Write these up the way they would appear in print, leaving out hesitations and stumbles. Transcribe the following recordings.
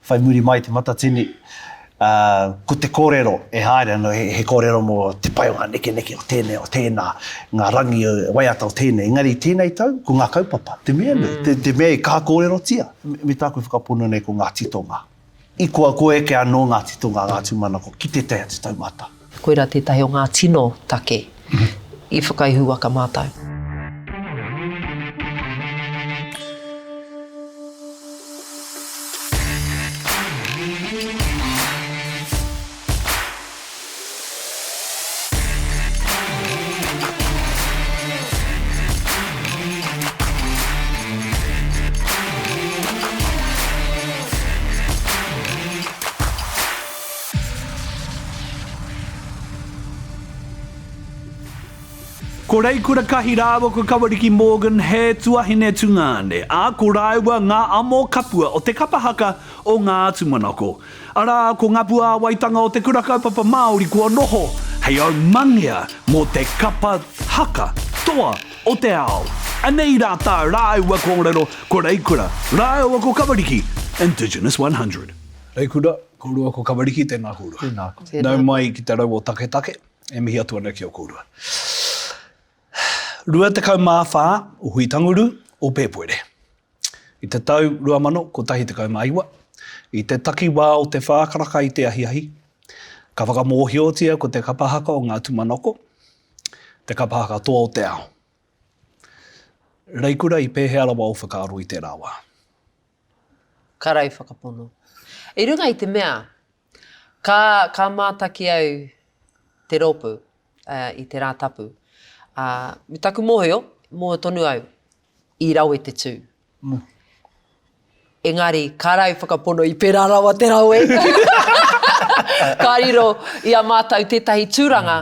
Whai muri mai Te Matatini, ā, ko te kōrero e haere ana, he, he kōrero mō te pai o ngā nekeneke o tēnei, o tēnā, ngā rangi waiata o tēnei. Engari i tēnei tau, ko ngā kaupapa, te mea nui, te, te mea i kaha kōrerotia. Me, me tāku e whakapono nei ko ngā titonga. I kua kua eke anō ngā titonga, ngā tūmanako ki tētahi atu taumata. Koirā tētahi o ngā tino take i whakaihuwaka mātou. Ko Reikura Kahi rāua ko Kawariki Morgan he tuahine tungāne, ā, ko rāua ngā amo kapua o te kapa haka o Ngā Tūmanako. Arā, ko ngā puāwaitanga o te Kura Kaupapa Māori kua noho hei aumangea mō te kapa haka toa o te ao. Anei rā tā rāua kōrero ko Reikura rāua ko Kawariki, Indigenous 100. Reikura, kōrua ko Kawariki, tēnā kōrua. Tēnā kōrua. Nau mai ki te rau o Taketake, e mihi atu ana ki a kōrua. 24 o Huitanguru, o Pēpuere. I te tau 2019, i te takiwā o te whā karaka i te ahiahi, ka whakamōhiotia ko te kapa haka o Ngā Tūmanako, te kapa haka toa o te ao. Reikura i pēhea rawa ō whakaaro i tērā wā? Ka rau whakapono. I runga i te mea, ka, ka mātaki au te rōpū i te Rātapu, ā, me taku mōhio, mōhio tonu au, i rawe te tū. Engari, ka rau whakapono i pērā rawa te rawe. Ka riro i a mātou tētahi tūranga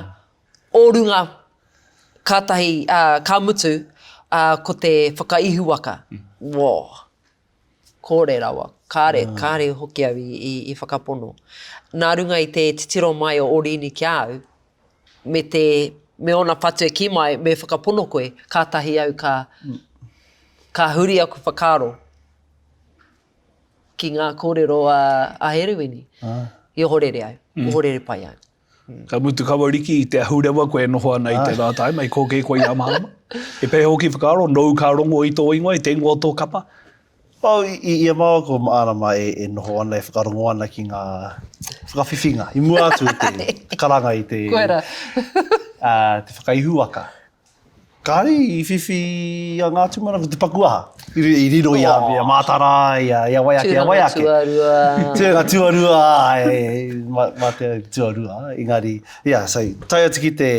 o runga kātahi, ka mutu, ko te whakaihuwaka. Whoa. Kore rawa. Kāre, kāre hoki au i, i, i whakapono. Nā runga i te titiro mai o Oriini ki a au, me te, me ōna whatu e kī mai, me whakapono koe, kātahi au ka, ka huri aku whakaaro ki ngā kōrero a, a Herewini. I ohorere au, ohorere pai au. Ka mutu kawariki i te ahurewa koe e noho ana i te rā taima, i kōkē koe i a Mahama. He pēhea hoki whakaaro, nōu ka rongo i tō ingoa, i te ingoa o tō kapa? Well, i, i a māua ko Marama e, e noho ana, e whakarongo ana ki ngā whakawhiwhinga i mua atu i te karanga i te, Koira. uh, te whakaihuwaka. Kāre i whiwhi a Ngā Tūmana ko te paku aha. I riro i a, i a Mātara, i a, i a wai ake, i a wai ake. Tūranga tuarua. Tūranga tuarua, ai, mā, mā te tuarua, engari, yeah, so, tae atu ki te,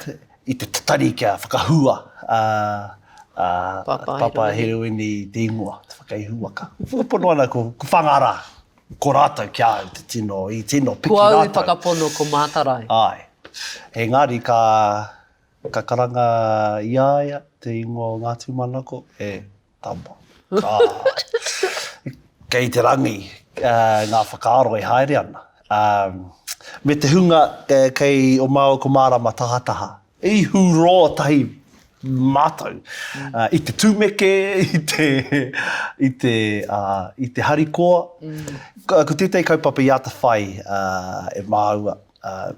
te i te tatari kia whakahua a, a Papa, Papa Herewini i te ingoa, te whakaihuwaka. Whakapono ana ko, ko Whangārā, ko rātou ki a au te tino, i tino piki Ko au i rātou. whakapono ko Mātarai. Āe. Engari ka, Ka karanga i a ia te ingoa o Ngā Tūmanako, e tama. Ka. Kei te rangi ngā whakaaro e haere ana. Me te hunga kei o māua ko Mārama tahataha. I hurō tahi mātou i te tumeke, i te, i te, i te harikoa. Ko tētahi kaupapa i āta whai e māua,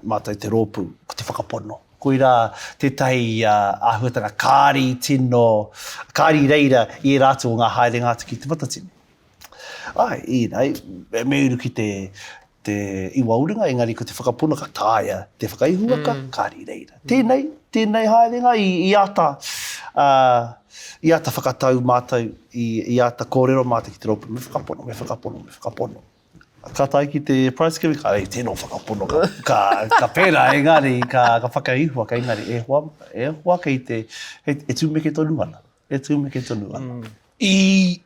mātou te rōpū, ko te whakapono. Koirā tētahi āhuatanga kāre i tino, kāre i reira i ērā atu o ngā haerenga atu ki Te Matatini. Āe, īnei, me uru ki te, te iwa urunga, engari ko te whakapono ka taea te whakaihuwaka, kāre i reira. Tēnei, tēnei haerenga i, i āta, i āta whakatau mātou, i, i āta kōrero mātou ki te rōpū, me whakapono, me whakapono, me whakapono. Ka tae ki te prize giving, ka rei tino whakapono ka, ka, ka pērā, engari, ka, ka whakaihuwaka, engari, e hoa, e hoa kei te, kei, e tūmeke tonu ana, e tūmeke tonu ana. Mm. I,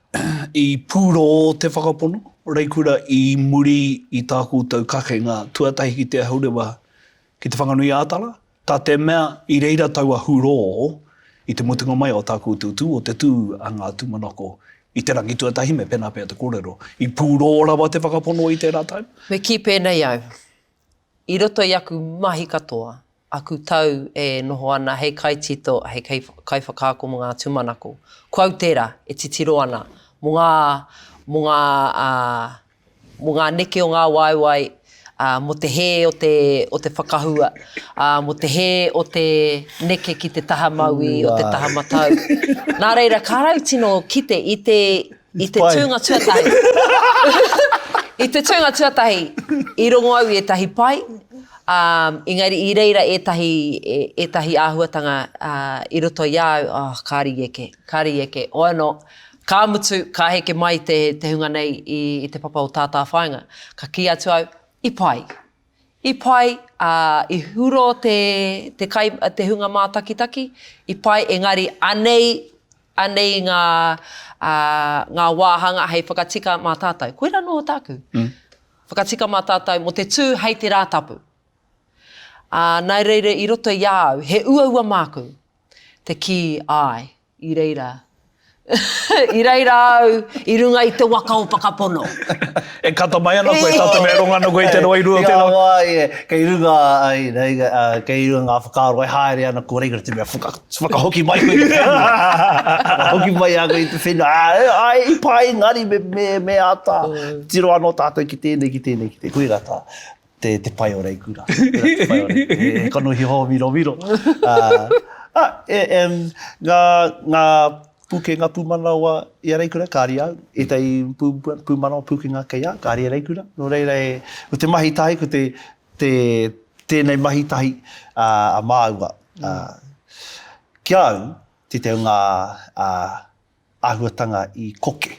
i pūrō te whakapono, Reikura, i muri i tā koutou kakenga tuatahi ki te ahurewa ki Te Whanganui-ā-Tara? Tā te mea, i reira taua hurō i te mutunga mai o tā koutou tū, o te tū a ngā tūmanako i te rangi tuatahi, me pēnā pea te kōrero. I pūrō rawa te whakapono i tērā tau? Me kī pēnei au, i roto i aku mahi katoa, aku tau e noho ana hei kaitito, hei kaiwhakaako mō ngā tūmanako, ko au tērā e titiro ana mō ngā, mō ngā, ā. mō ngā neke o ngā waewae, ā, mō te hē o te, o te whakahua, ā, mō te hē o te neke ki te taha mauī, o te taha matau. Nā reira, ka rau tino kite i te, i te tūnga tuatahi. I te tūnga tuatahi, i rongo au i ētahi pai, ā, engari i reira ētahi, ētahi āhuatanga, ā, i roto i a au, oh, kāre i eke, kāre i eke. Oi anō, ka mutu, ka heke mai te, te hunga nei i, i te papa o Tātāwhāinga. Ka kī atu au, i pai. I pai, ā, i huro te, te kai, te hunga mātakitaki, i pai, engari anei Anei ngā, ā, ngā wāhanga hei whakatika mā tātou. Koirā noa tāku. Whakatika mā tātou mō te tū hei te Rātapu. Ā, nā reira i roto i a au, he uaua māku te kī āe, i reira, i reira au i runga i te waka o Whakapono. E kata mai ana koe, tā te mea rongo ana koe i te wairua o tērā. I ngā wā, kei runga, kei runga ngā whakaaro e haere ana ko reira te mea whakahoki mai koe i te whenua. Whakahoki mai a koe i te whenua. Āe, i pai, engari me, me, me āta tiro anō tātou ki tēnei, ki tēnei, ki tēnei. Koirā tā, te, te pai o Reikura. Koirā te pai o Reikura. He, he kanohi hōmiromiro. Uh, ah, e, em, ngā, ngā pūkenga pūmanawa i a Reikura, kāri au, ētahi pū, pūmanawa pūkenga kei a, kāri a Reikura. Nō reira, e, ko te mahi tahi, ko te, te, tēnei mahi tahi a māua. Ki a au, tētahi o ngā āhuatanga i koke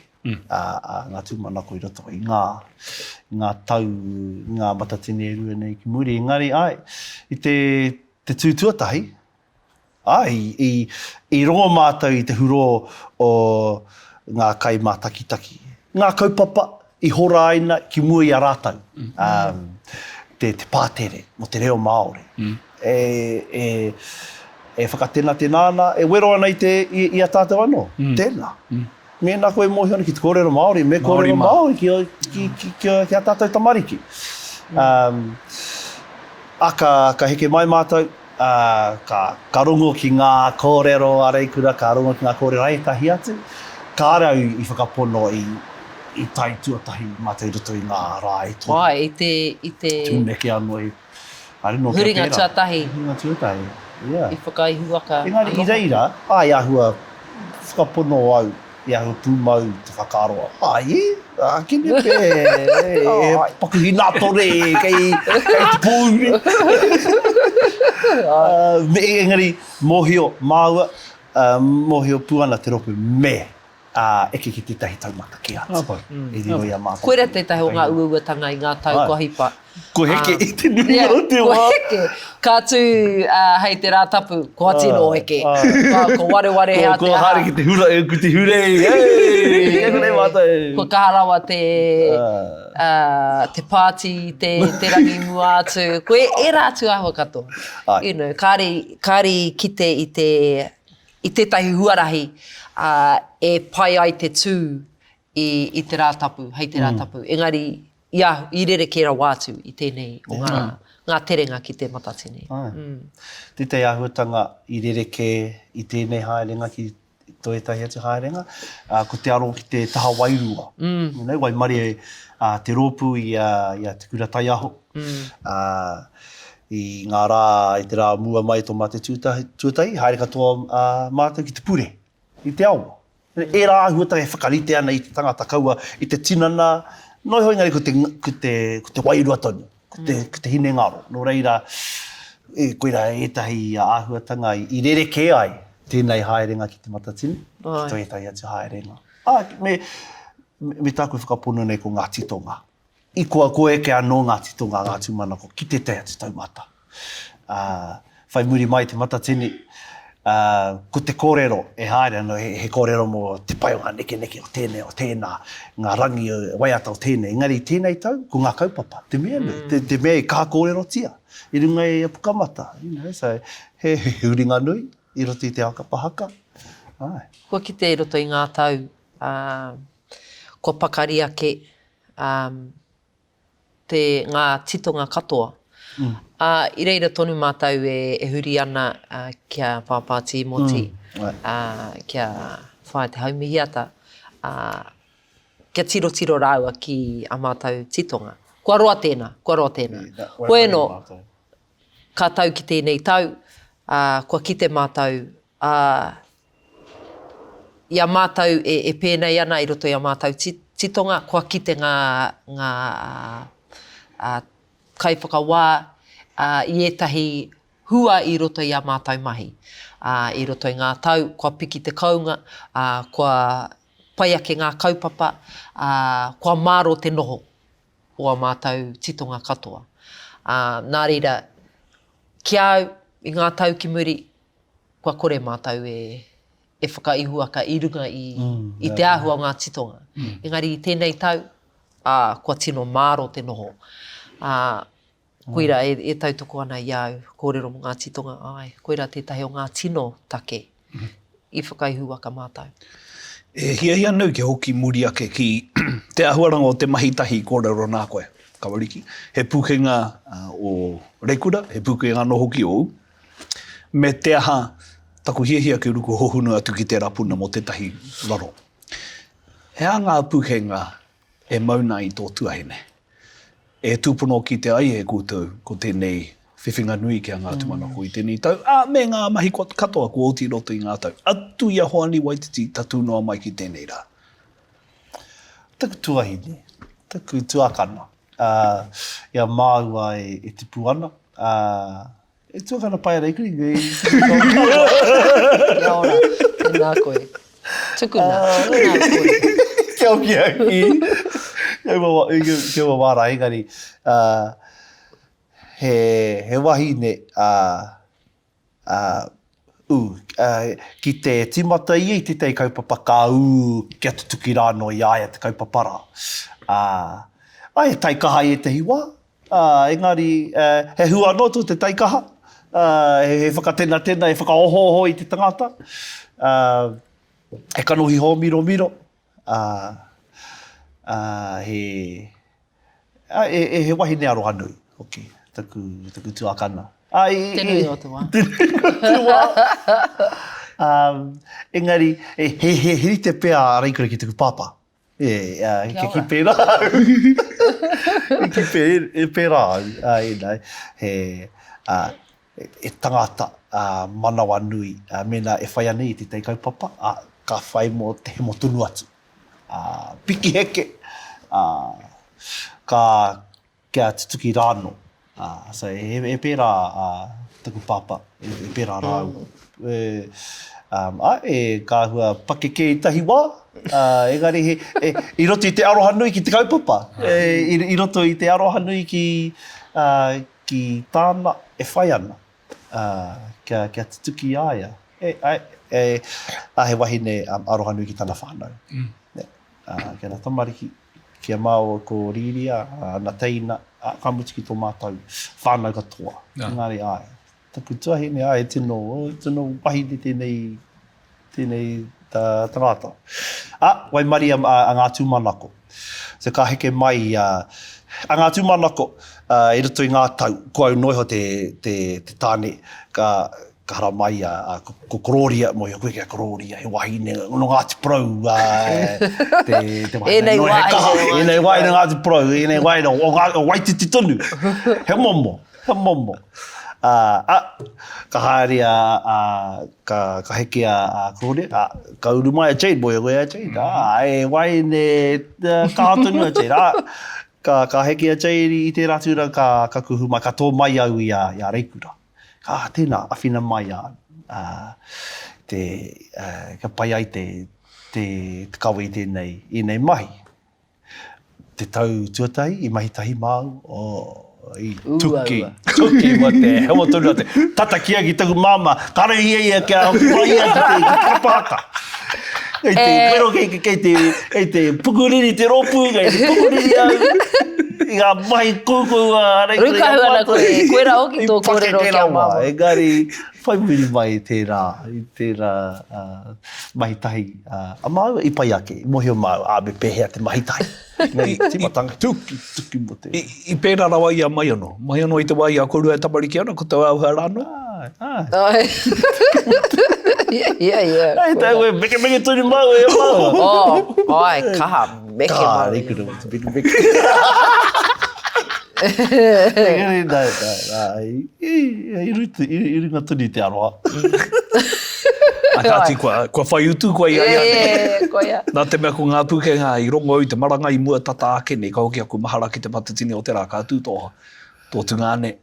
a ngā tūmanako i roto i ngā, i ngā tau, i ngā matatini e rua nei ki muri. Engari, āe, i te, te tū tuatahi, Āe, i, i rongo mātou i te hurō o ngā kaimātakitaki, ngā kaupapa i horaina ki mua i a rātou, te, te pātere mō te reo Māori. E, e, e whakatenatena ana, e wero ana i te, i, i a tātou anō. Tēnā. Mēnā koe e mōhio ana ki te kōrero Māori, me kōrero Māori ki, ki, ki, ki, ki a tātou tamariki. Um, a, ka, ka heke mai mātou, ā, ka, ka rongo ki ngā kōrero a Reikura, ka rongo ki ngā kōrero a ētahi atu. Kāre au i whakapono i, i tae tuatahi mātou i roto i ngā rā e toru. Āe, i te, i te. Tūneke anō i, I don't know kia pērā. Huringa tuatahi. Huringa tuatahi, yeah. I whakaihuwaka anō. Engari i reira, āe, āhua whakapono au, i āhua pūmau te whakaaro, āe, ākene pea, he paku hinātore kei, kei te pōuri. Engari, mōhio māua, mōhio pū ana te rōpū me. ā, eke ki tētahi taumata kē atu. I riro i a mātou. Koira tētahi o ngā uauatanga i ngā tau kua hipa. Ko heke i te nuinga o te wā. Ko heke. Ka tū hei te Rātapu, kua tino heke. Ko wareware hea te aha. Kua haere ki te hura, ki te hurei, hei, kei konei mātou. Kua kaha rawa te, te pāti, te, te rangi mua atu. Ko ērā atu āhua katoa. You know, kāre, kāre i kite i te, i tētahi huarahi e pai ai te tū i, i te Rātapu, hei te Rātapu. Engari, i a, i rerekē rawa atu i tēnei o ngā, ngā terenga ki te Matatini. Āe. Tētahi āhuatanga i rerekē i tēnei haerenga ki tō ētahi atu haerenga, ko te aro ki te taha wairua. You know, waimarie te rōpū i a, i a Te Kura Taiaho, ā, I ngā rā, i te rā o mua mai tō mātou tuatahi, haere katoa ā mātou ki te pure, i te awa. Ērā āhuatanga e whakarite ana i te tangata kaua i te tinana, noa iho engari ko te, ko te, ko te wairua tonu, ko te, ko te hinengaro. Nō reira, e, koirā ētahi āhuatanga i rerekē ai tēnei haerenga ki Te Matatini, ki tō ētahi atu haerenga. Ā, me, me tāku e whakapono nei ko ngā titonga. I koa kua eke anō ngā titonga a ngā tūmanako ki tētahi atu taumata. Ā, whai muri mai i Te Matatini, ā, ko te kōrero e haere ana, he, he kōrero mō te pai o ngā nekeneke o tēnei, o tēnā, ngā rangi waiata o tēnei. Engari i tēnei tau, ko ngā kaupapa, te mea nui, te, te mea i kaha kōrerotia i runga i a Pukamata. You know, so, he, he huringa nui i roto i te ao kapa haka. Āe. Kua kite i roto i ngā tau, ā, kua pakari ake te, ngā titonga katoa. Ā, i reira tonu mātou e, e huri ana ki a Pāpā Tīmoti, ā, ki a Whaea Te Haumihiata, ā, kia tirotiro rāua ki a mātou titonga. Kua roa tēnā, kua roa tēnā. Hoi anō, ka tau ki tēnei tau, ā, kua kite mātou, ā, i a mātou e, e pēnei ana i roto i a mātou titonga, kua kite ngā, ngā ā, kaiwhakawā ā, i ētahi hua i roto i ā mātou mahi. Ā, i roto i ngā tau, kua piki te kounga, ā, kua pai ake ngā kaupapa, ā, kua mārō te noho o ā mātou titonga katoa. Ā, nā reira, ki a au, i ngā tau ki muri, kua kore mātou e, e whakaihuwaka i runga i, i te āhua o ngā titonga. Engari i tēnei tau, ā, kua tino mārō te noho. Ā, koira e, e tautoko ana i a au kōrero mō ngā titonga, āe, koira tētahi o ngā tino take i whakaihuwaka mātou. E hiahia nui kia hoki muri ake ki te āhuaranga o te mahi tahi i kōrero nā koe, Kawariki. He pūkenga o Reikura, he pūkenga anō hoki ōu. Me te aha, taku hiahia kia ruku hohunu atu ki tērā puna mō tētahi raro. He aha ngā pūkenga e mau nā i tō tuahine? E tūpono kite ai e koutou ko tēnei whiwhinga nui ki a Ngā Tūmanako i tēnei tau, ā, me ngā mahi katoa kua oti i roto i ngā tau, atu i a Hoani Waititi tatū noa mai ki tēnei rā. Taku tuahine, taku tuakana, ā, i a māua e tipu ana, ā, E tuakana pai ana i kuri nei. Kia ora, tēnā koe. Tukuna, tukuna koe. Kia hoki au ki, ki aua wā rā, engari, he, he wahine, ū, ki te tīmata ia i tētahi kaupapa ka ū kia tutuki rā anō i a ia te kaupapa rā. Ā, he taikaha i ētahi wā, Ā, engari, he hua anō tō te taikaha, ā, he whakatenatena, he whakaohooho i te tangata, ā, he kanohi hōmiromiro, ā, ā, he, ā, e, e, he wahine aroha nui hoki taku, taku tuakana. Ā, i, i, Te nui o te wā. Te nui o te wā. Ā, engari, he, he, he rite pea a Reikura ki taku pāpā. E, kia ki pērā au. Ki pērā au, ēnei, he, he tangata manawanui, mēnā e whai ana i tētahi kaupapa, ka whai mō te hemo tonu atu. Piki heke, ka, Kia tutuki rānō. So he pērā taku pāpā, he pērā rāua. Āe, ka āhua pakeke i tahi wā, engari i roto i te aroha nui ki te kaupapa, i roto i te aroha nui ki tāna e whai ana, kia tutuki i a ia. Āe, he wahine aroha nui ki tana whānau, ki ana tamariki. Ki a māua ko Rīria, ana teina, ā, ka mutu ki tō mātou whānau katoa. Engari, āe, taku tuahine, āe, tino, tino wahine tēnei, tēnei tangata. Ā, waimaria a Ngā Tūmanako. So ka heke mai a, a Ngā Tūmanako i roto i ngā tau, ko au noa iho te, te, te tāne, ka, Ka haramai a, ko Kororia, mōhio koe ki a Kororia, he wahine nō Ngāti Porou, te, te wahine Ēnei noa he kaha, wāhine o Ngāti ēnei wāhine o Ngāti Porou, ēnei wāhine o, o Waititi tonu. He momo, he momo. Ā, a, ka haere a, a, ka, ka heke a, a Kororia, a, ka uru mai a Jade, mōhio koe a Jade, ā, he wahine kaha tonu a Jade, ā, ka, ka heke a Jade i tērā tūranga, ka, ka kuhu mai, ka tō mai au i a, i a Reikura. Ā, tēnā, awhina mai a, a, te, a, kia pai ai te, te, te kawe i tēnei, ēnei mahi. Te tau tuatahi, i mahi tahi māu, oh, i tuki, tuki ma te hewa tonu a te tata ki a ki taku māmā, kare ia ia kia hoki mai ia ki te, ki te kapa haka. Kei te, e... pero kei, kei te, kei te pukuriri te rōpū, kei te pukuriri au, i ngā mahi koukou a Reikura. Rūkahu ana koe, koe rā hoki tō kōrero ki a māmā. Engari, whai muri mai i tērā, i tērā uh, mahi tahi uh, a māua i pai ake, i mōhio māua, ā, me pēhea te mahi tahi. Engari, tīmatanga, tuki, tuki mo te... I, i pērā rawa i a mai anō. Mai anō i te wā i a kōrua e tamariki ana, ko tō āhua rā anō? Āe, āe. Āe. Yeah, yeah, yeah. Ai, tā koe, mekemeke tonu māua e māua. Oh, āe, kaha. meke Ka māua. reikura mo te mekemeke. Engari, nā, nā, nā, i, i, i, i, i runga tonu i te aroha. A kāti, kua, kua whai utu koe i a ia nei. E, koia. Nā te mea ko ngā pūkenga i rongo au i te maranga i mua tata ake nei, ka hoki aku mahara ki te matatini o te rā, ka tū tō, tō tungāne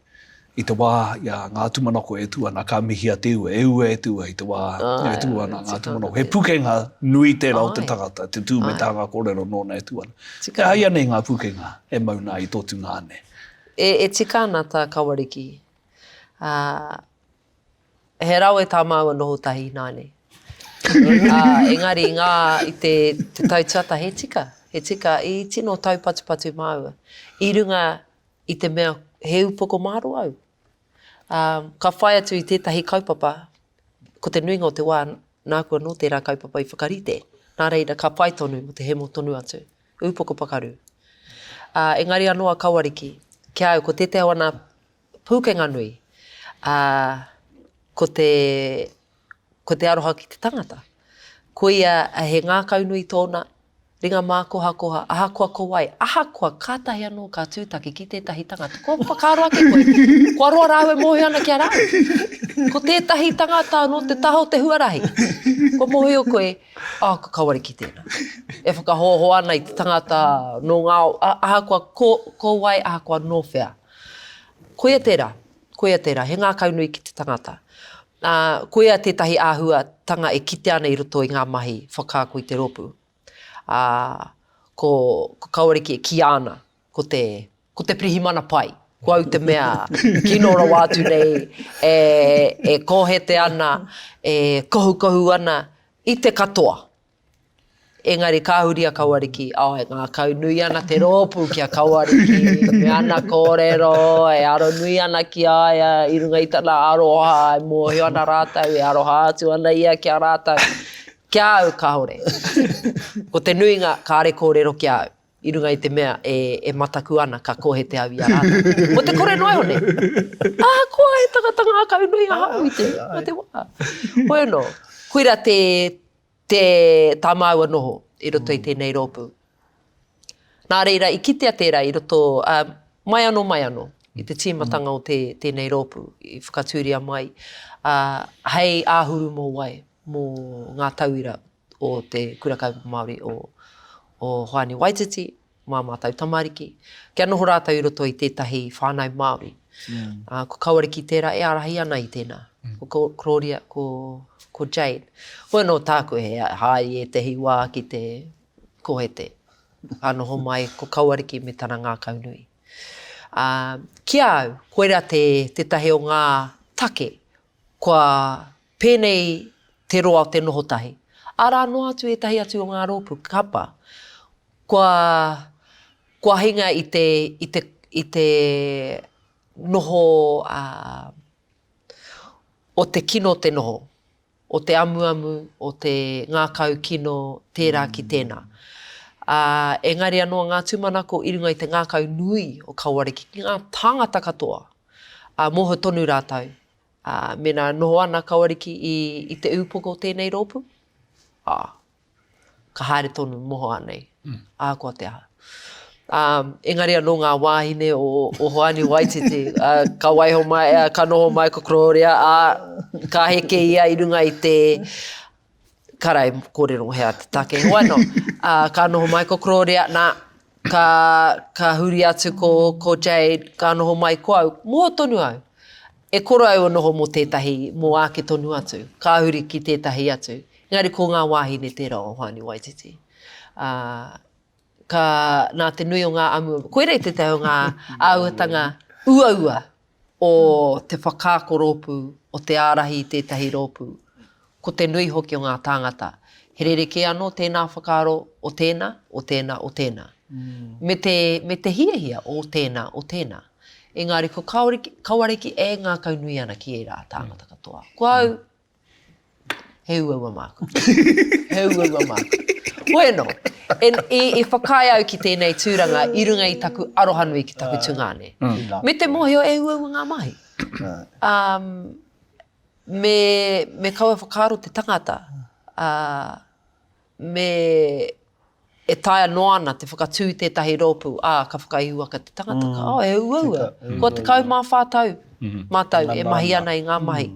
i te wā i a Ngā Tūmanako e tū ana, ka mihia te ua, e ua e te ua i te wā e tū ana Ngā Tūmanako. He pūkenga nui tērā o te tangata, te tū me te hanga kōrero nōna e tū ana. He aha ianei ngā pūkenga e mau nā i tō tungāne? E, e tika ana tā Kawariki. Ā, He rawe tā māua noho tahi ināianei. Ā, engari i ngā, i te, te tau tuatahi, he tika, he tika, i tino taupatupatu māua. I runga i te mea he upoko mārō au. Ā, ka whai atu i tētahi kaupapa, ko te nuinga o te wā, nāku anō tērā kaupapa i whakarite. Nā reira, ka pai tonu mō te hemo tonu atu. Upoko pakaru. Ā, engari anō a Kawariki, ki a au, ko tētahi o ana Pūkenga nui, ā, ko te, ko te aroha ki te tangata. Koia he ngākaunui tōna, ringa mākohakoha, ahakoa ko wai, ahakoa kātahi anō ka tūtaki ki tētahi tangata, kua whakaaro ake koe, kua roa rāua e mōhio ana ki a rāua. Ko tētahi tangata nō te taha o te huarahi, kua mōhio koe, oh, ko Kawariki tēnā. E whakahoahoa ana i te tangata nō ngā, ahakoa ko, ko wai, ahakoa nō whea. Koia tērā, koia tērā, he ngākaunui ki te tangata. Ā, koia tētahi āhuatanga e kitea ana i roto i ngā mahi whakaako i te rōpū. Ā, ko, ko Kawariki e kīia ana, ko te, ko te pirihimana pai. Ko au te mea kino rawa atu nei e, e kōhete ana, e kohukohu ana i te katoa. Engari ka huri a Kawariki, oh, e ngākau nui ana te rōpū ki a Kawariki, me ana kōrero, e aro nui ana ki a ia i runga i tana aroha, e mōhio ana rātou, e aroha atu ana ia ki a rātou. Ki a au, kāore. Ko te nuinga, kāre kōrero ki a au, i runga i te mea e, e mataku ana ka kōhete au i a rātou. Ko te kore noa iho nei. Ahakoa he tangata ngākau nui ahau i te, i te wā. Hoi anō, koira te, te tā māua noho i roto i tēnei rōpū. Nā reira, i kitea tērā i roto, ā, mai anō, mai anō, i te tīmatanga o te, tēnei rōpū i whakatūria mai, ā, hei āhuru mō wai, mō ngā tauira o te Kura Kaupapa Māori o, o Hoani Waititi, mā mātou tamariki, kia noho rātou i roto i tētahi whānau Māori. Mm. Uh, ko Kawariki tērā e ārahi ana i tēnā. Mm. Ko Gloria, ko, ko Jade. Hoi anō tāku he haere ētehi wā ki te kohete. Ka noho mai ko Kawariki me tana ngākau nui. Uh, ki a au, koira te, tētahi o ngā take kua pēnei te roa o te noho tahi. Arā noa atu ētahi atu o ngā rōpū kapa kua, kua hinga i te, i te, i te noho ā, o te kino te noho, o te amuamu, o te ngākau kino tērā ki tēnā. Ā, engari anō ngā tūmanako i runga i te ngākau nui o Kawariki ki ngā tāngata katoa, ā, mōhio tonu rātou Ā, mēnā noho ana Kawariki i, i te ūpoko o tēnei rōpū, ā, ka haere tonu mohoa nei, mm. ahakoa te aha. Ā, engari anō ngā wāhine o, o Hoani Waititi, ā, ka waiho mai, ā, ka noho mai ko Gloria, ā, ka heke ia i runga i te, Kara e kōrero hea te take. Hoi anō, ā, ka noho mai ko Gloria, nā, ka, ka huri atu ko, ko Jade, ka noho mai ko au, mōhio tonu au. E kore au e noho mō tētahi, mō āke tonu atu, ka huri ki tētahi atu. Engari ko ngā wāhine tērā o Hoani Waititi. Ā, ka, nā te nui o ngā amuamu, koirei tētahi o ngā āhuatanga uaua o te whakaako rōpū, o te ārahi i tētahi rōpū. Ko te nui hoki o ngā tāngata. He rerekē anō tēnā whakaaro o tēnā, o tēnā, o tēnā. Me te, me te hiahia o tēnā, o tēnā. Engari ko Kawariki, Kawariki e ngākaunui ana ki ērā tāngata katoa. Ko au, He uaua māku. He uaua māku. Hoi anō, e, i, i whakaae au ki tēnei tūranga i runga i taku arohanui ki taku tungāne. Mm. Me te mōhio e uaua ngā mahi. Um, me, me kaua whakaaro te tangata. Uh, me... E taea noa ana te whakatū i tētahi rōpū, ā, ka whakaihuwaka te tangata, ka, oh, he uaua. Kua 14 tau mātou e mahi ana i ngā mahi,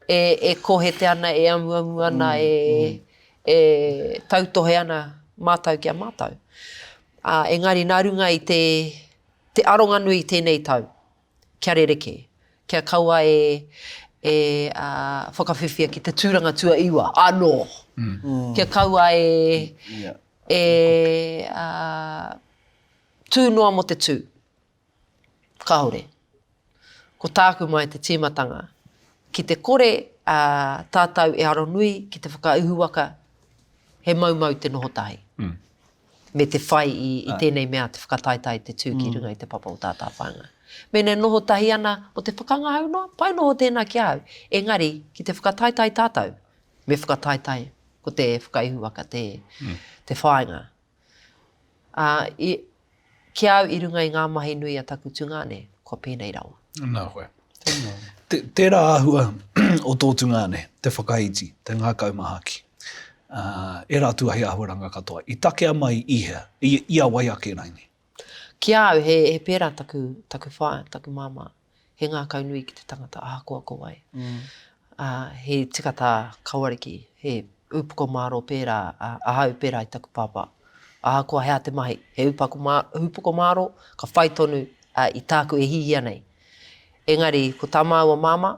e, e kohete ana, e amuamu ana, e, e tautohe ana mātou ki a mātou. Ā, engari nā runga i te, te aronga nui i tēnei tau, kia rerekē, kia kaua e, e whakawhiwhia ki te tūranga tuaiwa anō, kia kaua e, e tū noa mō te tū. Kāore. Ko tāku mai te tīmatanga, ki te kore tātou e aronui ki te whakaihuwaka, he maumau te noho tahi. Me te whai i, i tēnei mea te whakataetae te tū ki runga i te papa o tātāwhāinga. Mēnā e noho tahi ana mō te whakangahau noa, pai noho tēnā ki a au. Engari, ki te whakataetae tātou, me whakataetae ko te whakaihuwaka te, te whāinga. Ā, i, ki a au i runga i ngā mahi nui a taku tungāne, kua pēnei rawa. Nā koe. Te, tērā āhua o tō tungāne, te whakaiti, te ngākau mahaki. Ā, ērā atu ahi āhuaranga katoa, i takea mai i hea, i, i a wai ake rainei? Ki a au, he, he pērā taku, taku whaea, taku māmā. He ngākau nui ki te tangata ahakoa ko wai. Ā, he tika tā Kawariki, he ūpoko mārō pērā a, ahau pērā i taku pāpā. Ahakoa he aha te mahi, he ūpako mā, ūpoko mārō, ka whai tonu, ā, i tāku e hihia nei. Engari, ko tā māua māmā,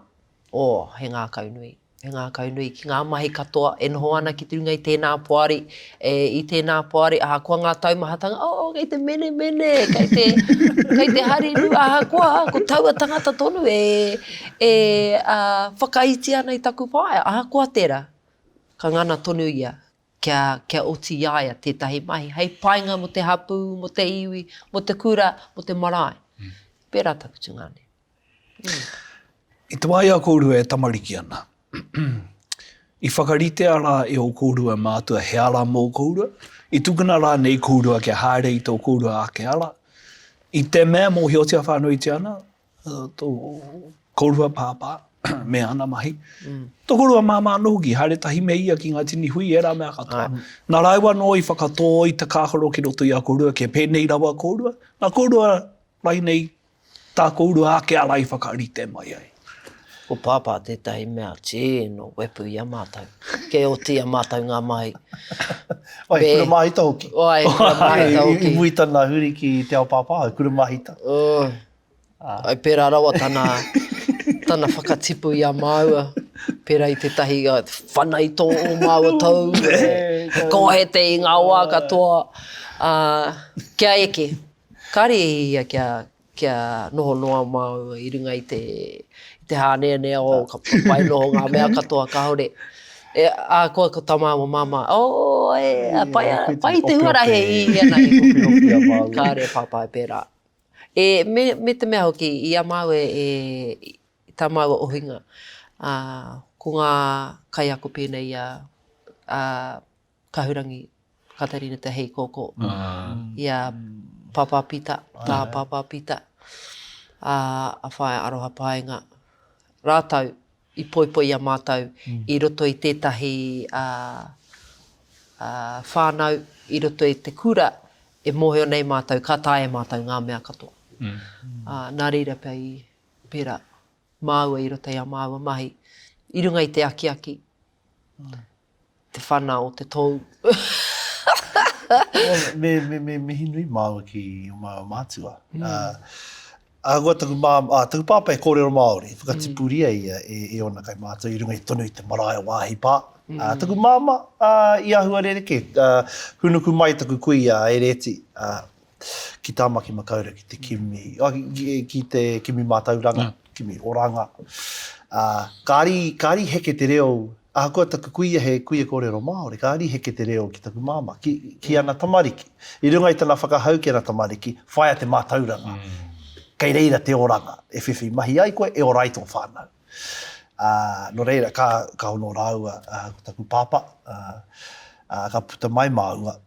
oh, he ngākau nui. He ngākau nui ki ngā mahi katoa e noho ana ki runga i tēnā poari, e, i tēnā poari, ahakoa ngā taumahatanga, oh, kei te menemene, kei te, kei te harirū, ahakoa, ko taua tangata tonu e, e uh, whakaiti ana i taku whaea, ahakoa tērā, ka ngana tonu ia kia, kia oti i a ia tētahi mahi hei painga mō te hapū, mō te iwi, mō te kura, mō te marae. Mm. Pērā taku tungāne. I te wā i a kōrua e tamariki ana, i whakaritea rā e ō kōrua mātua he ara mō kōrua? I tukuna rānei kōrua kia haere i tō kōrua ake ara? I te mea mōhiotia whānuitia ana tō kōrua pāpā me ana mahi, tō kōrua māmā anō hoki, haere tahi me ia ki ngā tini hui, ērā mea katoa. Nā rāua anō i whakatō i te kākaro ki roto i a kōrua kia pēnei rawa kōrua? Nā kōrua rainei Tā kōrua ake ara i whakarite mai ai. Ko Pāpā tētahi mea tino wepu i a mātou. Kei oti i a mātou ngā mahi. Oi, he kura māhita hoki. Oi, he kura māhita hoki. I muri tana huri ki te ao pāpā, he kura māhita. Oi, ai pērā rawa tana, tana whakatipu i a māua. Pērā i tētahi whana i tō ō māua tou, he kōhete i ngā wā katoa, ā, kia eke. Kāre ia kia, kia noho noa māua i runga i te, i te hāneanea o ka pai noho ngā mea katoa, kāore. E, ahakoa ko tā māua māmā, oh, e, a, pai, a, pai te huarahi e hīhī ana e. Kāre pāpā e pērā. E, me, me te mea hoki, i a māua e, i tā māua ohinga, ā, ko ngā kaiako pēnei i a, a Kahurangi Katarina Te Heikōkō, i a Pāpā Pita, tā Pāpā Pita, a, a Whaea Aroha Paenga, rātou i poipoi i a mātou i roto i tētahi a, a, whānau, i roto i te kura, e mōhio nei mātou ka taea e mātou ngā mea katoa. Ā, nā reira pea i pērā māua i roto i ā māua mahi, i runga i te akiaki, Te whana o te tou. Me, me, me mihi nui māua ki o māua mātua. Mm. Uh, ahakoa taku māmā, ah, taku pāpā e kōrero Māori, whakatipuria mm. ia e, e ōna kaumātua i runga i tonu i te marae o Wāhi Pā. Mm. Uh, taku māmā, uh, i āhua rerekē, uh, hunuku mai taku kuia a Ereti, uh, ki Tāmaki Makaurau ki te kimi, oh, ki, ki te kimi mātauranga, mm. kimi oranga. Uh, kāri, kāri heke te reo Ahakoa taku kuia he kuia kōrero Māori, kāri heke te reo ki taku māmā, ki, ki ana tamariki. I runga i tana whakahau ki ana tamariki, whaia te mātauranga. Kei reira te oranga, e whiwhi mahi ai koe, e ora ai tō whānau. Ā, nō reira, ka, ka hono rāua ko taku pāpā, ā, ā, ka puta mai māua.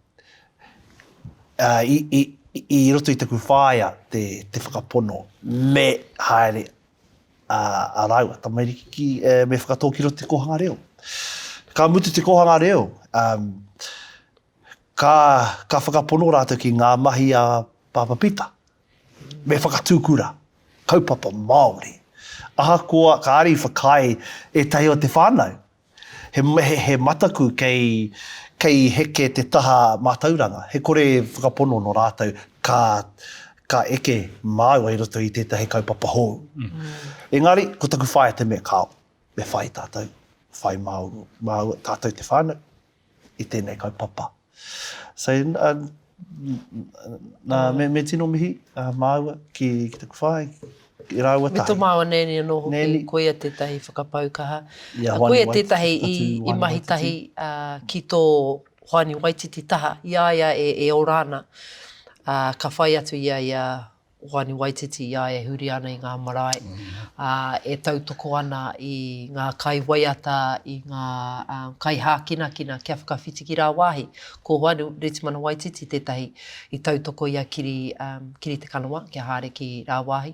Ā, i, i, i roto i taku whaea te, te whakapono me haere a, a rāua tamariki ki, e, me whakatō ki roto te kōhanga reo. Ka mutu te kōhanga reo, um, Ka, ka whakapono rātou ki ngā mahi a Pāpā Pita. Me whakatū kura, kaupapa Māori. Ahakoa kāre i whakaae ētahi o te whānau, he, he, he mataku kei, kei heke te taha mātauranga, he kore whakapono nō rātou ka, ka eke māua i roto i tētahi kaupapa hou. Mm. Engari, ko taku whaea te mea, kāo, me whai tātou, whai māua, māua, tātou te whānau i tēnei kaupapa. So, uh, nā, me, me tino mihi uh, māua ki, ki taku whaea, ki rāua tahi. Me tō māua nēni anō hoki, nēni. koia tētahi whakapau kaha. Ia, koia tētahi i, i mahi tahi uh, ki tō Hoani Waititi taha, i a ia e, e ora ana, uh, ka whai atu ia i a Hoani Waititi i a ia e huri ana i ngā marae, ā, e tautoko ana i ngā kaiwaiata, i ngā kaihākinakina kia whakawhiti ki rāwāhi. Ko Hoani Retimana Waititi tētahi i tautoko i a Kiri, Kiri Te Kanawa kia haere ki rāwāhi,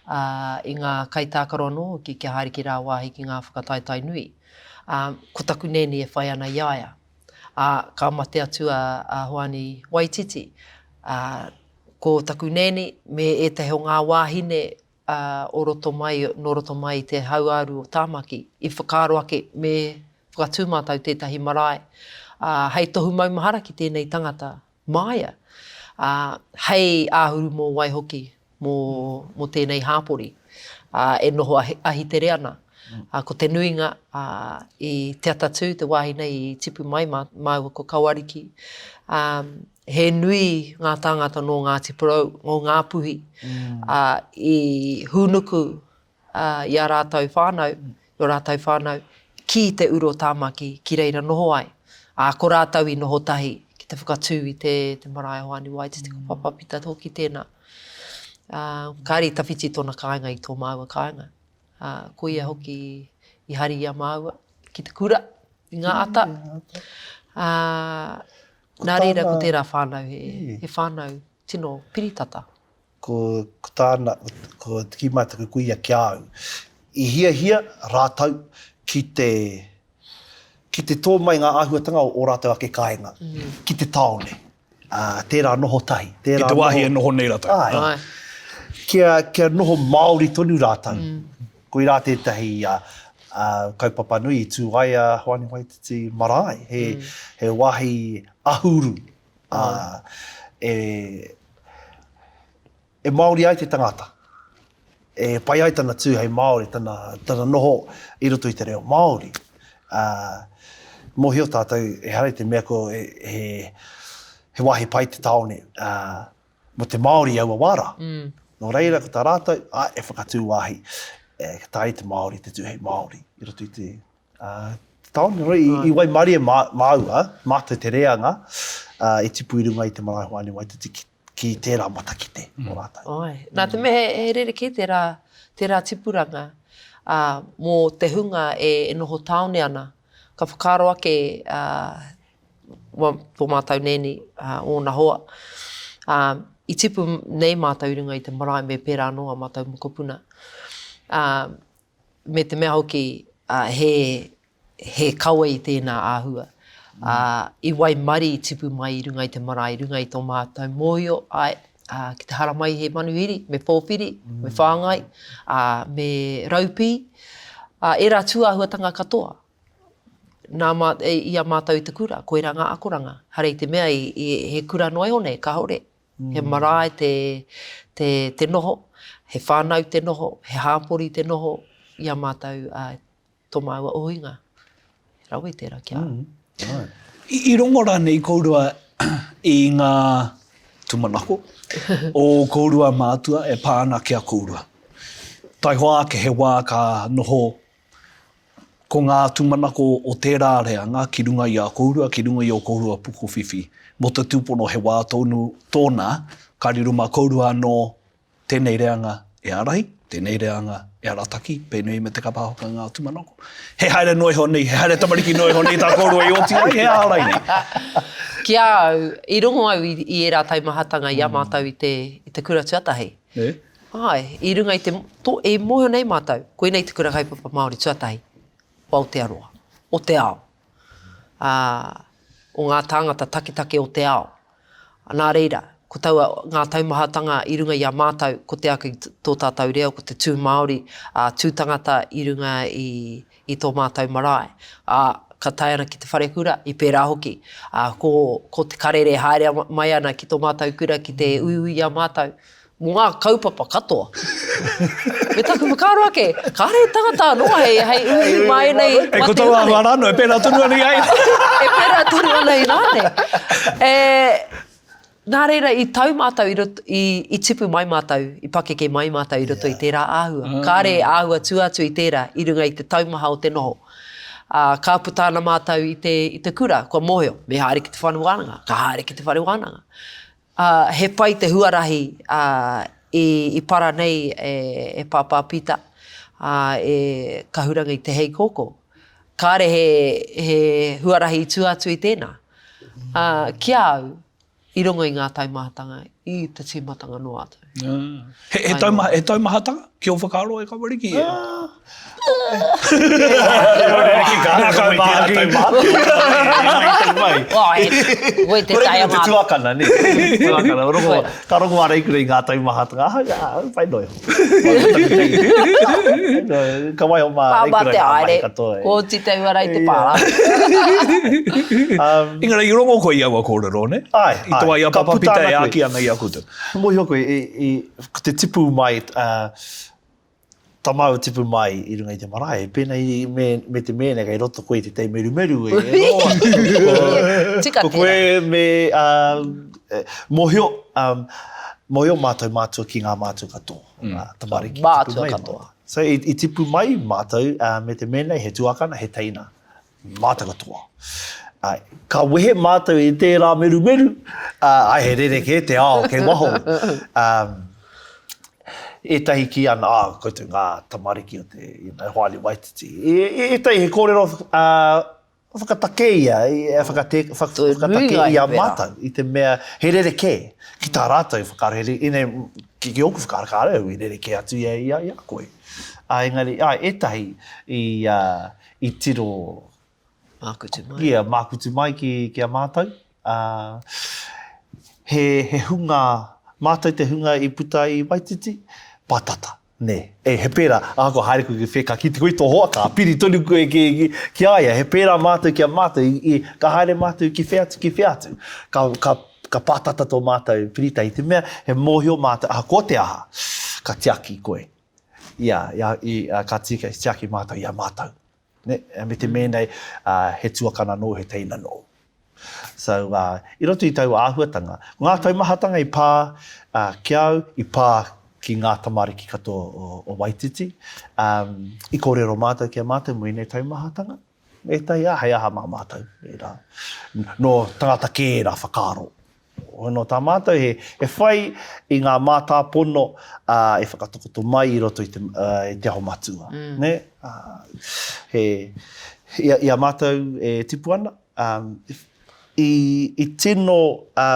ā, i ngā kaitākaro anō hoki kia haere ki rāwāhi ki ngā whakataetae nui. Ā, ko taku nēni e whai ana i a ia. Ā, ka mate atu a, a Hoani Waititi, ā, ko taku nēni me ētahi o ngā wāhine o roto mai, nō roto mai i te hauāuru o Tāmaki, i whakaaro ake me whakatū mātou tētahi marae, ā, hei tohu maumahara ki tēnei tangata māia, ā, hei āhuru mōwai hoki mō, mō tēnei hāpori, ā, e noho ahitere ana. Ā, ko te nuinga, ā, i Te Atatū, te wāhi nei i tipu mai mā, māua ko Kawariki, ā, he nui ngā tāngata nō Ngāti Porou, nō Ngāpuhi, ā, i hūnuku, ā, i ā rātou whānau, i ō rātou whānau, ki te uru o Tāmaki, ki reira noho ai. Ā, ko rātou i noho tahi ki te whakatū i te, te marae o Hoani Waititi, ko Papa Pita hoki tēnā. Ā, kāre i tawhiti tōna kāinga i tō māua kāinga. Ā, ko ia hoki i hari i a māua ki te kura, i ngā ata. Ā, nā reira ko tērā whānau, he, he whānau tino piritata. Ko, ko tāna, ko te kī mai taku kuia ki a au, i hiahia rātou ki te, ki te tō mai ngā āhuatanga o ō rātou ake kāinga, ki te tāone. Ā, tērā noho tahi, tērā noho... Ki te wāhi e noho nei rātou. Āe. Āe. Kia, kia noho Māori tonu rātou. Koirā tētahi ā, ā, kaupapa nui i tū ai a Hoani Waititi marae. He, he wāhi ahuru, ā, e, e Māori ai te tangata, e pai ai tana tū hei Māori, tana, tana noho i roto i te reo Māori. Ā, mōhio tātou, ehara i te mea ko he, he, he wāhi pai te tāone, ā, mō te Māori i aua wā rā. Mm. Nō reira, ko tā rātou, ā, e whakatū wāhi, e, ka taea te Māori te tū hei Māori i roto i te, ā, te tāone. Nō reira, i, i waimarie mā, māua, mātou te reanga, ā, i tipu i runga i te marae Hoani Waititi ki ki tērā matakite o rātou. Āe. Nā te mea he, he rerekē tērā, tērā tipuranga, ā, mō te hunga e, e noho tāone ana, ka whakaaro ake, ā, well, tō mātou nēni, ā, ōna hoa, ā, i tipu nei mātou i runga i te marae me pērā anō ā mātou mokopuna. Ā, me te mea hoki, ā, he, he kawe i tēnā āhua. Ā, i waimarie i tipu mai i runga i te marae, i runga i tō mātou mōhio, āe, ā, ki te haramai he manuhiri, me pōwhiri, me whāngai, ā, me raupī, ā, ērā tūāhuatanga katoa. Nā mā, i a mātou i te kura, koirā ngā akoranga. Hara i te mea i, i, he kura noa iho nei, kāore. He marae te, te, te noho, he whānau te noho, he hāpori te noho i a mātou, ā, Tō māua ohinga. He rawe tērā ki a au. Mm. I rongo rānei kōrua i ngā tūmanako o kōrua mātua e pā ana ki a kōrua? Taihoa ake he wā ka noho ko ngā tūmanako o tērā reanga ki runga i a kōrua, ki runga i ō kōrua pokowhiwhi. Mō te tūpono he wā tonu tōna, ka riro mā kōrua anō Tēnei reanga e ārahi, tēnei reanga e arataki, pēnei me te kapa haka ngā tūmanako. He haere noa iho nei, he haere tamariki noa iho nei tā kōrua i oti ai, he aha rainei? Ki a au, i rongo au i, i ērā taumahatanga i a mātou i te, i te kura tuatahi. E? Āe, i runga i te, tō, e mōhio nei mātou, koinei te kura kaupapa Māori tuatahi o Aotearoa, o te ao. Ā, o ngā tāngata taketake o te ao. Nā reira, ko taua, ngā taumahatanga i runga i a mātou, ko te ake tō tātou reo, ko te tū Māori, ā, tū tangata i runga i, i tō mātou marae. Ā, ka tae ana ki te wharekura, i pērā hoki. Ā, ko, ko te karere haere mai ana ki tō mātou kura ki te uiui i a mātou, mō ngā kaupapa katoa. Me taku whakaaro ake, kāre he tangata anō hei, hei uiui mā ēnei E ko tō āhua rānō, e pērā tonu ana i a ia. E pērā tonu ana i nāne. E, nā reira, i tau mātou i roto, i, i tipu mai mātou, i pakeke mai mātou i roto i tērā āhua. Kāre e āhua tua atu i tērā, i runga i te taumaha o te noho. Ā, ka puta ana mātou i te, i te kura, kua mōhio, me haere ki te whare wānanga, ka haere ki te whare wānanga. Ā, he pai te huarahi, ā, i, i para nei e, e Pāpā Pita, ā, e Kahurangi Te Heikōkō. Kāre he, he huarahi i tua atu i tēnā. Ā, ki a au, i rongo i ngā taumahatanga i te tīmatanga noa atu. He, he, taumaha, he taumahatanga ki ō whakaaro e Kawariki? Te tuakana, nē. Tuakana, rongo, ka rongo a Reikura i ngā taumahatanga. Ahau, ah, pai noa iho. Ka waiho mā Reikura ngā mahi katoa. Ko oti te uara i te pārā. Engari, i rongo koe i aua kōrero, nē? Āe, āe. I te wā i a Papa Pita e āki ana i a koutou. Mōhio koe, ko te tipu mai, Tā māua tipu mai i runga i te marae, pēnei me, me te mēne kei roto koe i te tei merumeru e, e noho ana. Tika Ko koe me, uh, mōhio, um, mōhio mātou mātua ki ngā mātua katoa, mm. ngā tamariki. Mātua katoa. So, i, i tipu mai mātou uh, me te mēne, he tuakana, he teina. Mātou katoa. Ai, ka wehe mātou i tērā merumeru, uh, ai, he rerekē te ao kei waho. Um, ētahi kī ana, ah, koutou ngā tamariki o te, you know, Hoani Waititi. E, e, ētahi he kōrero uh, whakatakē ia, e whakate, whakatakē i a mātou, i te mea he rerekē ki tā rātou whakaaro, he, ine, ki, ki ōku whakaaro, kāre au i rerekē atu ia i a, i a koe. Uh, engari, ai, ētahi i, uh, i tiro Mākutu mai. Yeah, mākutu mai ki, ki a mātou. Uh, he, he hunga, mātou te hunga i puta i Waititi, pātata. Nē, e, he pērā, ahakoa haere koe ki whē, ka kite koe i tō hoa, ka piri tonu koe ki, ki, ki a ia. He pērā mātou ki a mātou, i, i, ka haere mātou ki whea atu, ki whea atu. Ka, ka, ka pātata tō mātou piritahi, i te mea he mōhio mātou, ahakoa te aha, ka tiaki koe. Ia, ia, i, ka tika, tiaki mātou i a mātou. Ne? Me te mēnei, uh, he tuakana nōu, he teina nōu. So, uh, i roto i taua āhuatanga, ko ngā taumahatanga i pā uh, ki au, i pā ki ngā tamariki katoa o, o Waititi. Um, i kōrero mātou ki a mātou mō ēnei taumahatanga. Ētahi, ā, hei aha mā mātou, ērā. Nō tangata kē ērā whakaaro. Nō tā mātou he, he whai i ngā mātāpono ā, e whakatakoto mai i roto i te, ā, i Te Aho Matua. Mm. Nē? Ā, he, i a, i a mātou e tipu ana, ā, i, i tino, ā,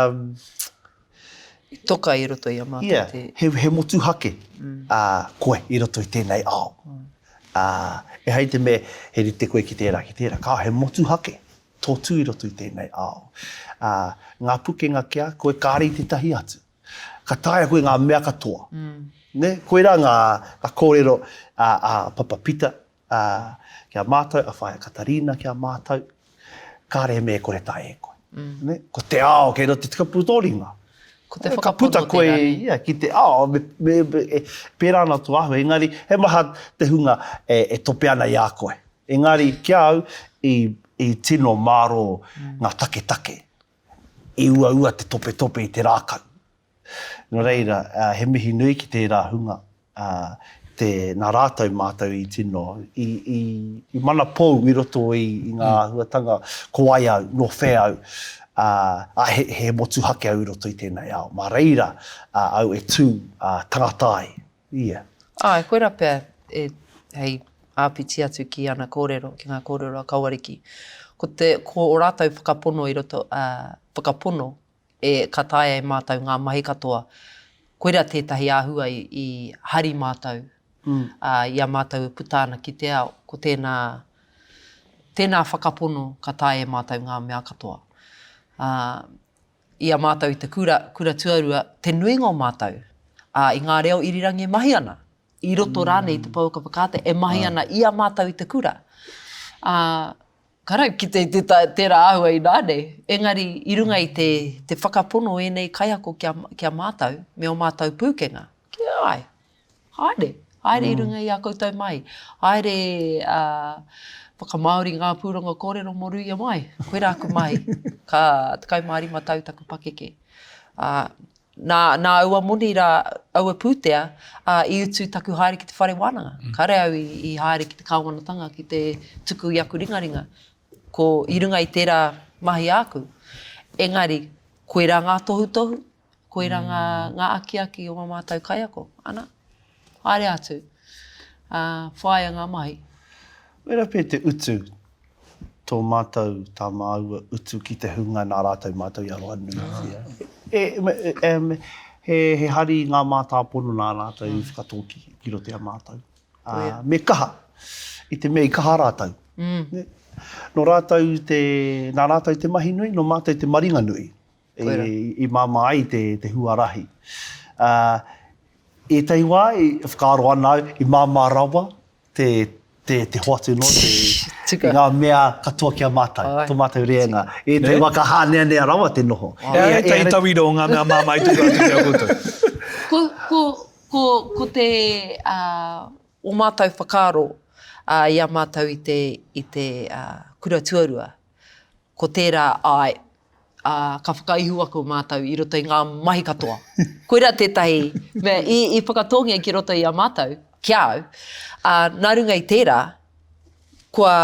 I toka i roto i a mātou yeah, te... He, he motuhake mm. ā, koe i roto i tēnei ao. Mm. Ā, ehara i te mea he rite koe ki tērā, ki tērā. Kāo, he motuhake tō tū i roto i tēnei ao. Ā, ngā pukenga ki a koe, kāre i tētahi atu. Ka taea koe ngā mea katoa. Mm. Ne? Koirā ngā, ngā kōrero a, a Papa Pita a, ki a mātou, a Whaea Katarina ki a mātou, kāre he mea e kore taea e koe. Mm. Ne? Ko te ao kei roto i te kapu tō ringa. Ko te whakapono Ka puta koe ia, ki te ao, me, me, me, e, pērā ana tō āhua, engari he maha te hunga e, e tope ana i a koe. Engari ki a au, i, i tino mārō mm. ngā taketake. I uaua te topetope i te rākau. Nō reira, he mihi nui ki tērā hunga, te, nā rātou mātou i tino, i, i, i manapou i roto i, i ngā mm. āhuatanga, ko wai au, nō whea au, ā, ā, he, he motuhake au i roto i tēnei ao. Mā reira ā, au e tū ā, tangata ai. Ia. Āe, koirā pea e, hei āpiti atu ki ana kōrero, ki ngā kōrero a Kawariki. Ko te, ko ō rātou whakapono i roto, ā, whakapono e, ka taea e mātou ngā mahi katoa. Koirā tētahi āhua i, i hari mātou, mm. ā, i a mātou e puta ana ki te ao, ko tēnā, tēnā whakapono ka taea e mātou ngā mea katoa. Ā, i a mātou i te kura, kura tuarua, te nuinga o mātou, ā, i ngā reo irirangi e mahi ana, i roto rānei i te pouaka whakaata e mahi ana i a mātou i te kura. Ā, ka rau kite i te, tērā āhua inānei, engari i runga i te, te whakapono ēnei kaiako ki a, ki a mātou, me ō mātou pūkenga, ki āe, Haere, haere i runga i ā koutou mahi. Haere, ā, whakamāori ngā pūrongo kōrero mō Ruia Mai. Koirā aku mahi. Ka 15 tau taku pakeke. Ā, nā, nā aua moni rā, aua pūtea, ā, i utu taku haere ki te whare wānanga. Kāre au i, i haere ki te kāwanatanga ki te tuku i aku ringaringa. Ko, i runga i tērā mahi āku. Engari, koirā ngā tohutohu, Koirā ngā, ngā akiaki o ngā mātou kaiako. Ana, haere atu, ā, whāia ngā mahi. Wera pea te utu, tō mātou, tā māua utu ki te hunga nā rātou mātou i aroha nuitia. E, e, he, he hari ngā mātāpono nā rātou i whakatōki ki roto i a mātou. Ā, me kaha, i te mea i kaha rātou. Mm. Nō rātou te, nā rātou te mahi nui, nō mātou te maringa nui. i māmā ai te huarahi. Ētahi wā i whakaaro ana au, i māmā rawa te hoatu noa i ngā mea katoa ki a mātou, tō mātou reanga. Ētahi wā ka hāneanea rawa te noho. He aha ētahi tauira o ngā mea māmā i tuku atu ki a koutou? Ko te ō mātou whakaaro i a mātou i te kura tuarua, ko tērā āe, ā, ka whakaihuwaka mātou i roto i ngā mahi katoa. Koirā tētahi mea i, i whakatōngia ki roto i a mātou, ki a au, ā, nā runga i tērā, kua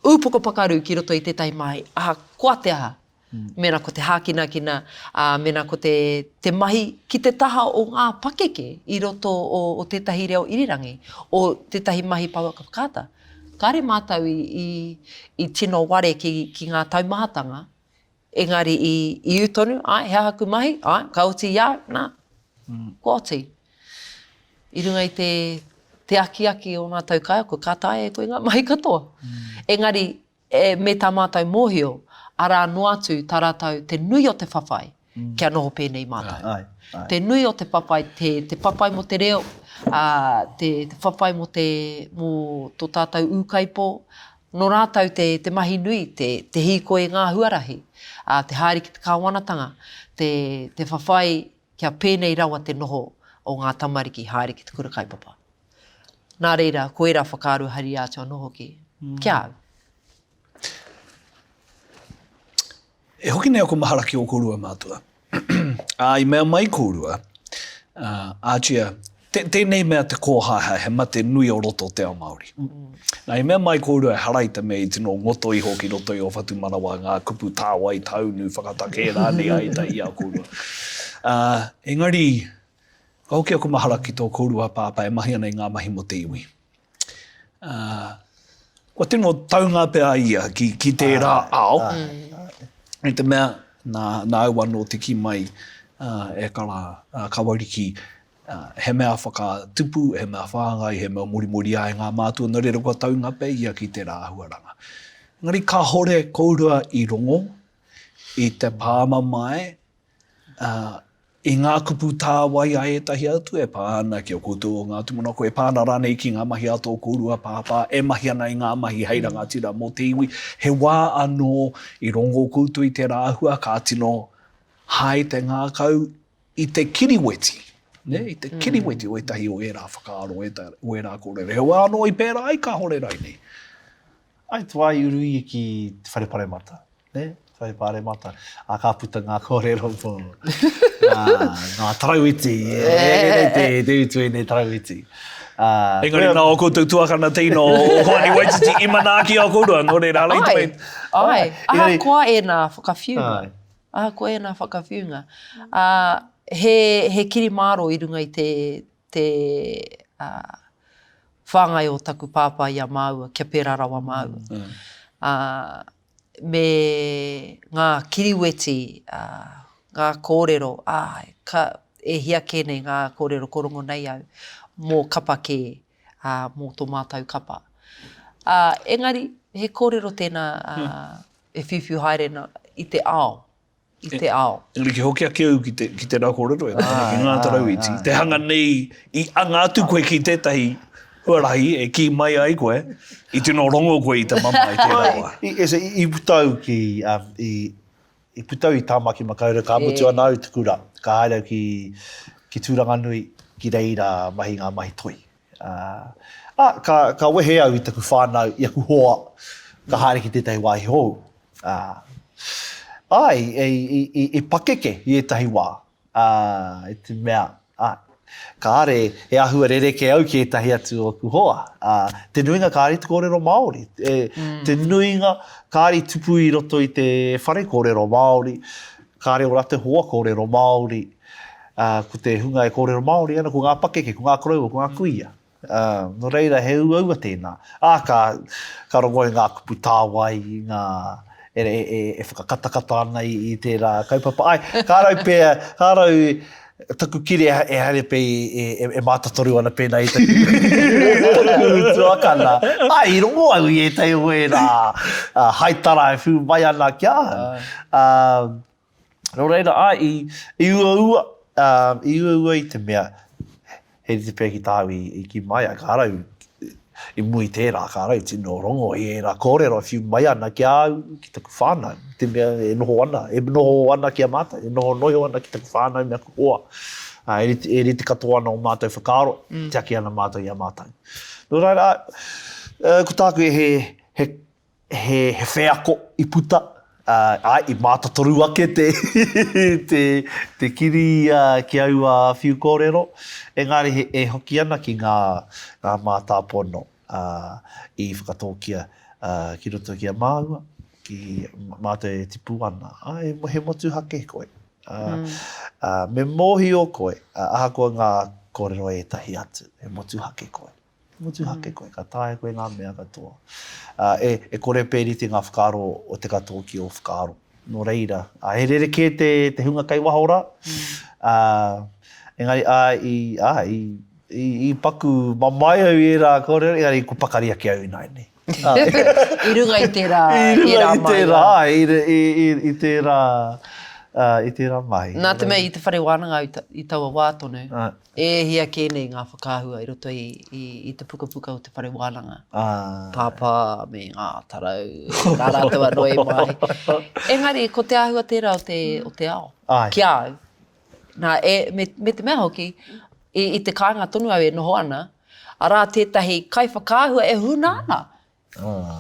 ūpoko pakaru ki roto i tētahi mahi, ahakoa te aha, mēnā ko te hākinakina, ā, mēnā ko te, te mahi ki te taha o ngā pakeke i roto o, o tētahi reo irirangi, o tētahi mahi pouaka whakaata. Kāre mātou i, i, i tino ware ki, ki ngā taumahatanga, engari i, i ū tonu, āe, he aha aku mahi, āe, ka oti i a au, nā, kua oti. I runga i te, te akiaki o mātou kaiako, ka taea e koe ngā mahi katoa. Engari, E, me tā mātou mōhio, arā noa atu tā rātou te nui o te whawhai kia noho pēnei mātou. Āe, āe. Te nui o te whawhai, te, te whawhai mō te reo, ā, te, te whawhai mō te, mō tō tātou ūkaipō, nō rātou te, te mahi nui, te, te hīkoi i ngā huarahi, ā, te haere ki te kāwanatanga, te, te whawhai kia pēnei rawa te noho o ngā tamariki haere ki te kura kaupapa. Nā reira, ko ērā whakaaro haria atu anō hoki ki a au. E hoki nei aku mahara ki ō kōrua mātua. Ā, i mea mai kōrua, ā, Archia, tē, tēnei mea te kōhaehae, he mate nui o roto o te ao Māori. Nā, i mea mai kōrua ehara i te mea i tino ngoto iho ki roto i ō whatumanawa ngā kupu tāwai, taunu, whakatakē rānei a ētahi i a kōrua. Ā, engari, Ka hoki aku mahara ki tō kōrua pāpā e mahi ana i ngā mahi mō te iwi. Ā, kua tino taunga pea ia ki, ki tērā ao, i te mea, nā, nāu anō te kī mai, ā, e kara, ā, Kawariki, ā, he mea whakatupu, he mea whāngai, he mea morimori ai ngā mātua, nō reira kua taunga pea ia ki tērā āhuaranga. Engari kāhore kōrua i rongo i te pāmamae, ā, i ngā kupu tāwai a ētahi atu e pā ana ki a koutou o ngā tūmanako, e pā ana rānei ki ngā mahi a tō kōrua pāpā e mahi ana i ngā mahi hei rangatira mō te iwi. He wā anō i rongo koutou i tērā āhua ka tino hae te ngākau i te kiriweti, nē, i te kiriweti o ētahi o ērā whakaaro, o ērā kōrero. He wā anō i pērā ai, kāhore rainei. Ai te wā i uru ia ki te whare paremata, nē, te whare paremata, ā, ka puta ngā kōrero mō ngā, ngā tarauiti, ēnei te, te utu ēnei tarauiti. Ā, Engari nā ō koutou tuakana teina o Hoani Waititi i manaaki a kōrua, nō reira, ara i te mei. Ai, ahakoa ēnā whakawhiunga, ahakoa ēnā whakawhiunga, ā, he, he kiri mārō i runga i te, te, ā, whāngai o taku pāpā i a māua kia pērā rawa māua. Ā, me ngā kiriweti, ā, ngā kōrero, āe, ka, e hia kē nei ngā kōrero ko rongo nei au mō kapa kē, ā, mō tō mātou kapa. Ā, engari, he kōrero tēnā, ā, e whiuwhiu haere ana. i te ao. I te ao. Engari ki hoki ake au ki te, ki te rā kōrero e tana ki ngā tarauiti, te hanga nei i anga atu koe ki tētahi huarahi e kī mai ai koe, i tino rongo koe i te mamae tērā wā. I, i, i puta au ki, um, i, i puta au i Tāmaki Makaurau, ka mutu ana au te kura, ka haere au ki, ki Tūranganui, ki reira mahi ngā mahi toi. Ā, ka, ka wehe au i taku whānau, i aku hoa, ka haere ki tētahi wāhi hou. Ā, āe, i, i, i, i pakeke i ētahi wā, ā, i te mea, ā, kāre he āhua rerekē au ki ētahi atu o aku hoa. Ā, te nuinga kāre i te kōrero Māori. E, te nuinga kāre i tupu i roto i te whare kōrero Māori, kāre ō rātou hoa kōrero Māori. Ā, ko te hunga e kōrero Māori ana, ko ngā pakeke, ko ngā koroua, ko ngā kuia. Ā, nō reira, he uaua tēnā. Ā, ka, ka rongo i ngā kupu tāwai, i ngā, e, e, e, e whakakatakata ana i, i tērā kaupapa. Āe, ka rau pea, ka rau taku kiri e, e haere pea i, e, e, e mātotoru ana pēnā i taku, taku tuakana. Āe, i rongo au i ētahi o ērā haitara e whiu mai ana ki a au. Ā, Nō reira, āe, i, i uaua, ā, i uaua i te mea, he rite pea ki tāu i, i kī mai ai, ka rau, i mua i tērā, ka rau tino rongo i ērā kōrero e whiu mai ana ki a au, ki taku whānau, i te mea e noho ana, e noho ana ki a mātou, e noho noa iho ana ki taku whānau me aku hoa. Ā, e rite, e rite katoa ana ō mātou whakaaro, tiaki ana mātou i a mātou. Nō reira, āe, ā, ko tāku he, he he, he wheako i puta, ā, āe, i mātotoru ake te, te, te kiri ki aua whiu kōrero, engari he, e hoki ana ki ngā, ngā mātāpono, ā, i whakatōkia, ā, ki roto ki a māua, ki mātou e tipu ana. Āe, he motuhake koe. Ā, ā, me mōhio koe, ahakoa ngā kōrero e ētahi atu, he motuhake koe. Motuhake koe, ka taea koe ngā mea katoa. Ā, e, e kore pea rite ngā whakaaro o te katoa ki ō whakaaro. Nō reira, ā, he rerekē te, te hunga kei waho rā. Ā, engari, ā, i, ā, i, i, i paku mamae au i ērā kōrero, engari kua pakari ake au ināianei. I runga i tērā, I runga i tērā, āe, i, i, i, i tērā, ā, i tērā mahi. Nā te mea i te whare wānanga au i taua wā tonu, e hia kē nei ngā whakaahua i roto i, i, i te pukapuka o te whare wānanga. Pāpā me ngā tarau, nā rātou anō i mahi. Engari, ko te āhua tērā o te, o te ao, ki a au. Nā, e, me, me te mea hoki, i, i te kāinga tonu au e noho ana, Arā tētahi kaiwhakaahua e huna ana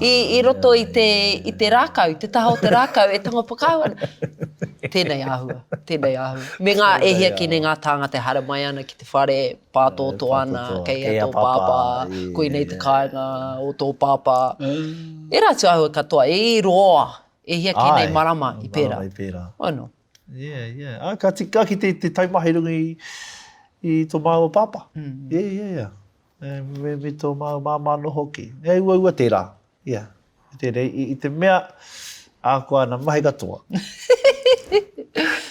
i, i roto i te, i te rākau, te taha o te rākau e tango whakaahua ana. Tēnei āhua, tēnei āhua. Me ngā, e hia kē nei ngā tāngata e haere mai ana ki te whare, pātōtō ana, kei a tō pāpā, koinei te kāinga o tō pāpā. Ērā atu āhua katoa, i roa, e hia kē nei marama i pērā. Marama i pērā. Ono. Yeah, yeah. Ah, ka tika ki te, te taumaha i runga i, i tō māua pāpā. Mm. Yeah, yeah, yeah. E, me, me tō māua māmā anō hoki. E uaua tērā. Yeah. Tērā, i, i te mea, ahakoa ana mahi katoa.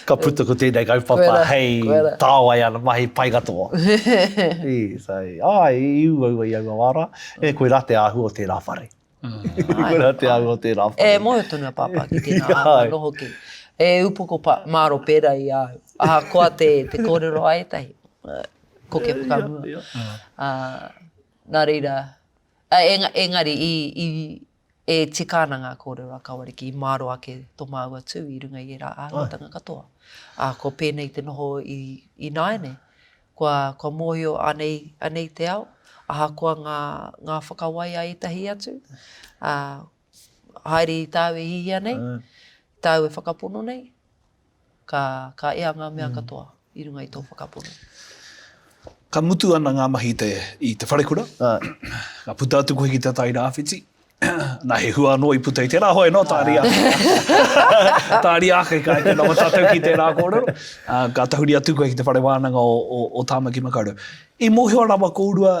ka puta ko tēnei kaupapa hei tāwai ana mahi pai katoa. I, so, ai, i uaua i aua wā rā. E, koirā te āhua o tērā whare. Koirā te āhua o tērā whare. E mōhio tonu a Pāpā ki tēnā āhua anō hoki. E upoko pa, māro pērā i a au. Ahakoa te, te kōrero a ētahi, koke whakamua. Ā, nā reira, engari i, i, e tika ana ngā kōrero a Kawariki, i māro ake tō māua tū i runga i ērā āhuatanga katoa. Ā, kua pēnei te noho i, ināianei. Kua, kua mōhio anei, anei te ao, ahakoa ngā, ngā whakawai a ētahi atu, ā, haere i tāu e hihia nei, tāu e whakapono nei, ka, ka ea ngā mea katoa i runga i tō whakapono. Ka mutu ana ngā mahi i te, i te wharekura, ka puta atu koe ki Te Tairāwhiti, Nā, he hua anō i puta i tērā hoi anō, tāria ake. Tāria ake, ka eke rawa tātou ki tērā kōrero. Ka tahuri atu koe ki te whare wānanga o, o, o Tāmaki Makaurau. I mōhio rawa kōrua,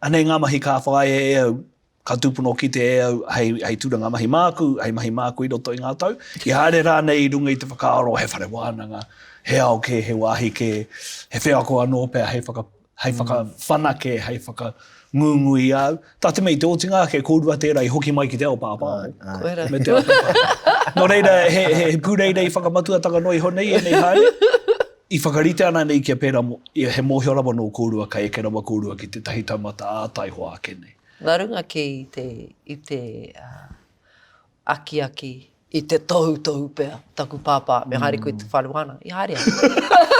anei ngā mahi ka whāia e au, ka tūpono kite e au hei, hei tūranga mahi māku, hei mahi māku i roto i ngā tau. I haere rānei i runga i te whakaaro he whare wānanga, he ao kē, he wāhi kē, he wheako anō pea hei whaka. Hei whakawhanake, hei whakangungu i a au. Tā te mea i te otinga ake, kōrua tērā i hoki mai ki te ao pāpāho. Koira. Me te ao pāpāho. Nō reira, he, he, he pūreirei whakamatuatanga noa iho nei ēnei haere. I whakarite ana nei kia pērā, he mōhio rawa nō kōrua ka eke rawa kōrua ki tētahi taumata ā taihoa ake nei. Nā runga kē i te, i te uh, akiaki, i te tohutohu pea, taku pāpā, me haere koe te whare wānanga. I haere au.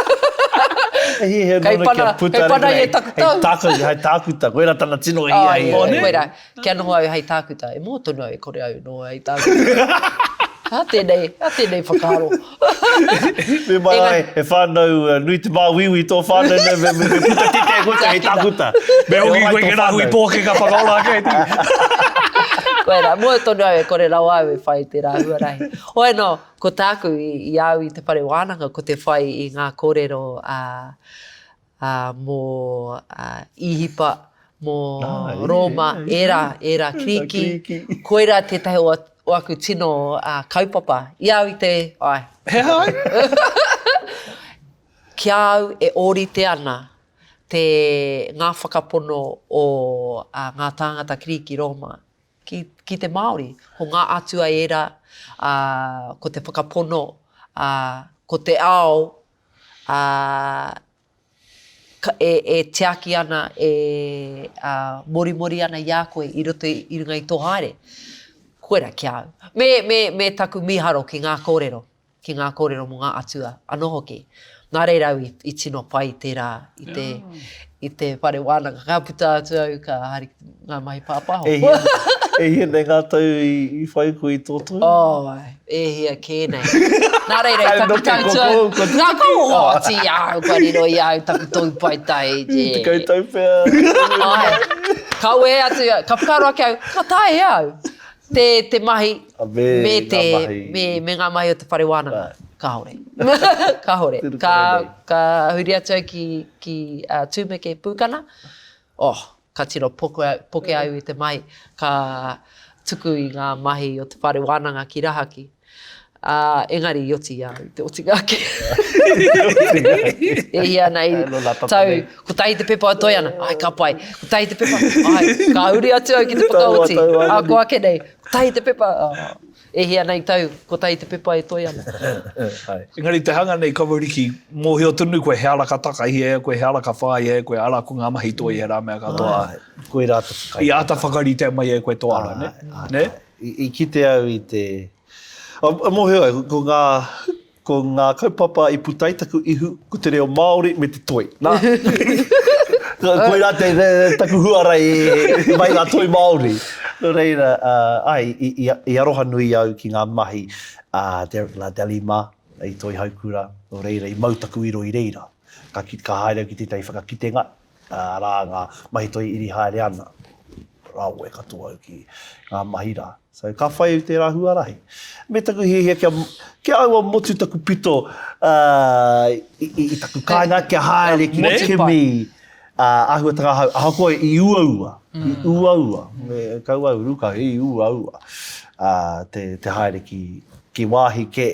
E hiahia Kei nōna pana, kia puta kei pana hei, i e taku tau. Hei tāku, hei tākuta, koirā tana tino hiahia. Ai, ai, koirā, kia noho au hei tākuta. E mō tonu au e kore au e noho hei tākuta. Hā tēnei, hā tēnei whakaaro. Me mai ai, he whānau nui te māuiui tō whānau nei, me, me, me puta tētehi koe hei tākuta. Me hoki koe ki Rāhui Pōkeka whakaora ake ai te. Koirā, mō tonu au e kore rawa au e whai i tērā huarahi. Hoi anō, ko tāku i, i a au i te whare wānanga, ko te whai i ngā kōrero a, ā, mō Īhipa, mō Rōma, ērā, ērā Kirīki. Koirā tētahi o, o aku tino kaupapa i a au i te, āe. He aha ai? Ki a au e ōrite ana te, ngā whakapono o ngā tāngata Kirīki Rōma ki, ki te Māori. Ko ngā atua ērā, ā, ko te whakapono, ā, ko te ao, ā, ka, e, e tiaki ana, e, ā, morimori ana i a koe i roto i, i runga i tō haere. Koira ki a au. Me, me, me taku mīharo ki ngā kōrero, ki ngā kōrero mō ngā atua anō hoki. Nā reira au i, i tino pai tērā i te, i te whare wānanga. Ka puta atu au, ka haere ki ngā mahi pāpāho. E hia, e hia nei ngā tau i, i whai koe i tō tohu? Oh, e hia kē nei. Nā reira, i taku tau tua... Ngā ko oti i a au, kua riro i a au taku tohu paetae. 10 tau pea. Āe. Ka wehe atu, ka whakaaro ake au, ka taea e au te, te mahi me, me, te, mahi. me, me ngā mahi o te whare wānanga. Kāore. Kāore. Ka, ka huri atu au ki, ki uh, Tūmeke Pūkana. Oh, ka tino poke, poke au i te mahi, ka tuku i ngā mahi o te whare wānanga ki rahaki. Ā, engari i oti i a au te otinga ake. E hia ana i tau, kotahi te pepa e toe ana, ai ka pai, kotahi te pepa, ai, ka huri atu au ki te whakaoti, ā, ko ake nei, kotahi te pepa, e hia ana i tau, kotahi te pepa e toe ana. Engari te hanga nei Kawariki, mōhio tonu koe he ara ka takahia e koe, he ara ka whāia e koe, arā ko ngā mahi toi ērā mea katoa. Koirā te whakaiti. I āta whakaritea mai e koe tō ara, nē? I kite au i te... Mōhio au, ko ngā, ko ngā kaupapa i puta ai taku ihu, ko te reo Māori me te toi. Nā, koirā te, taku huarahi mai ngā toi Māori. Nō reira, āe, i, i, i aroha nui au ki ngā mahi a Derek Lardelli mā, i Toi Haukura, nō reira, i mau taku iro i reira. Ka, ka haere au ki tētahi whakakitenga, arā ngā mahi toi iri haere ana. Rawe katoa au ki ngā mahi rā. So, ka whai au tērā huarahi. Me taku hiahia kia, kia aua motu taku pito uh, i, i, i taku kāinga, kia haere ki te kimi uh, āhuatanga hau. Ahakoa i uaua, mm. i uaua, me kaua au ruka, i uaua uh, te, te haere ki, ki wāhi kē,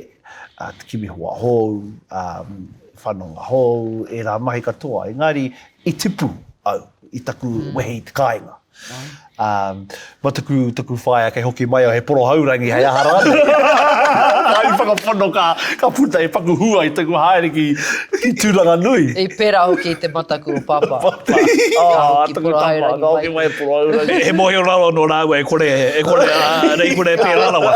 uh, te kimi hoa hou, um, whanonga hou, ērā mahi katoa. Engari, i tipu au i taku wehe i te kāinga. Um, ma taku, taku whaea kei hoki mai au he porohaurangi hei aha rānei. Ka i whakapono ka, ka puta he paku hua i taku haere ki, ki Tūranganui. I pērā hoki i te mataku o Pāpā. Pāpā. Oh, taku tama, ka hoki mai he porohaurangi. He mōhio rawa nō rāua e kore, e kore a Reikura e pērā rawa.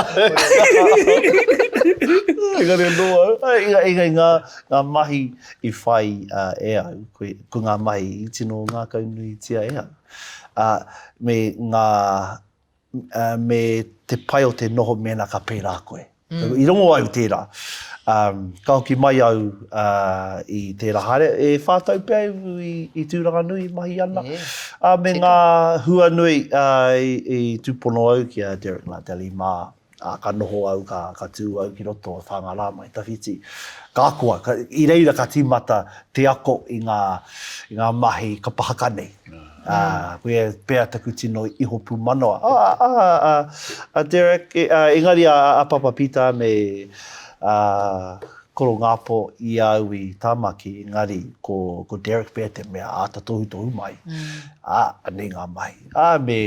Engari anō au, engari ngā, ngā mahi i whai e au, ko ngā mahi i tino ngākaunuitia e au, ā, me ngā, me te pai o te noho mēnā ka pērā koe. Mm. I rongo au tērā. Um, ka hoki mai au uh, i tērā haere, e whātau pea i, i Tūranganui mahi ana. Yeah. Uh, me ngā hua nui uh, i, i tūpono au ki a Derek Lardelli mā, Ā, ka noho au, ka, ka tū au ki roto o Whāngārā mai Tawhiti. Ka ako au, ka, i reira ka tīmata te ako i ngā, i ngā mahi kapa haka nei. Ā, koia pea taku tino iho pūmanawa. A, a, a, a Derek, e, a, engari a, a Papa Pita me, ā, Koro Ngāpo i a au i Tāmaki, engari ko, ko Derek pea te mea āta tohutohu mai, ā, anei ngā mahi, ā, me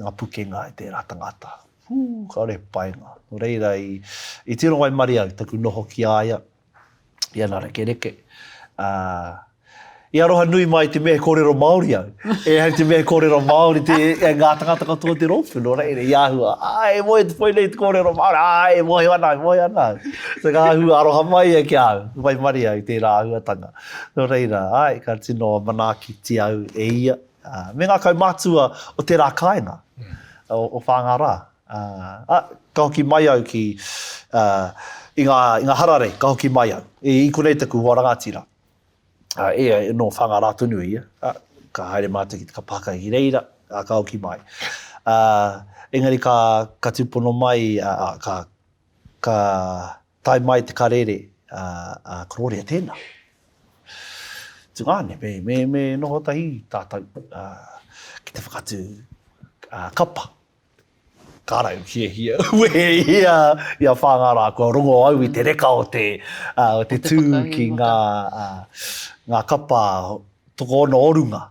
ngā pukenga e tērā tangata. Hū, kāore he painga. Nō reira, i, i tino waimarie au taku noho ki a ia, i ana rekereke. Ā, i aroha nui mai te mea he kōrero Māori au. Ehara i te mea he kōrero Māori te, e, ngā tangata katoa o te rōpū, nō reira, i āhua, ā, e mōhio te poi nei te kōrero Māori, ā, e mōhio ana, e mōhio ana au. So ka āhua aroha mai ia ki a au, waimarie au i tērā āhuatanga. Nō reira, āe, ka tino manaakitia au e ia, ā, me ngā kaumātua o tērā kāinga, o, o Whāngārā. Ā, ka hoki mai au ki, ā, i ngā, i ngā hararei, ka hoki mai au. I, i konei taku hoa rangatira. Ā, e, e, nō Whāngārā tonu ia. Ā, ka haere mātou ki te kapa haka ki reira, ā, ka hoki mai. Ā, engari ka, ka tūpono mai, ā, ā, ka, ka tae mai te karere, ā, ā, Kororia tēnā. Tungāne, me, me, me noho tahi tātou, ā, ki te whakatū, ā, kapa. Ka rau hiahia wehe i a, i a Whāngārā, kua rongo au i te reka o te, uh, o te tū ki ngā, uh, ngā kapa tokoono o runga.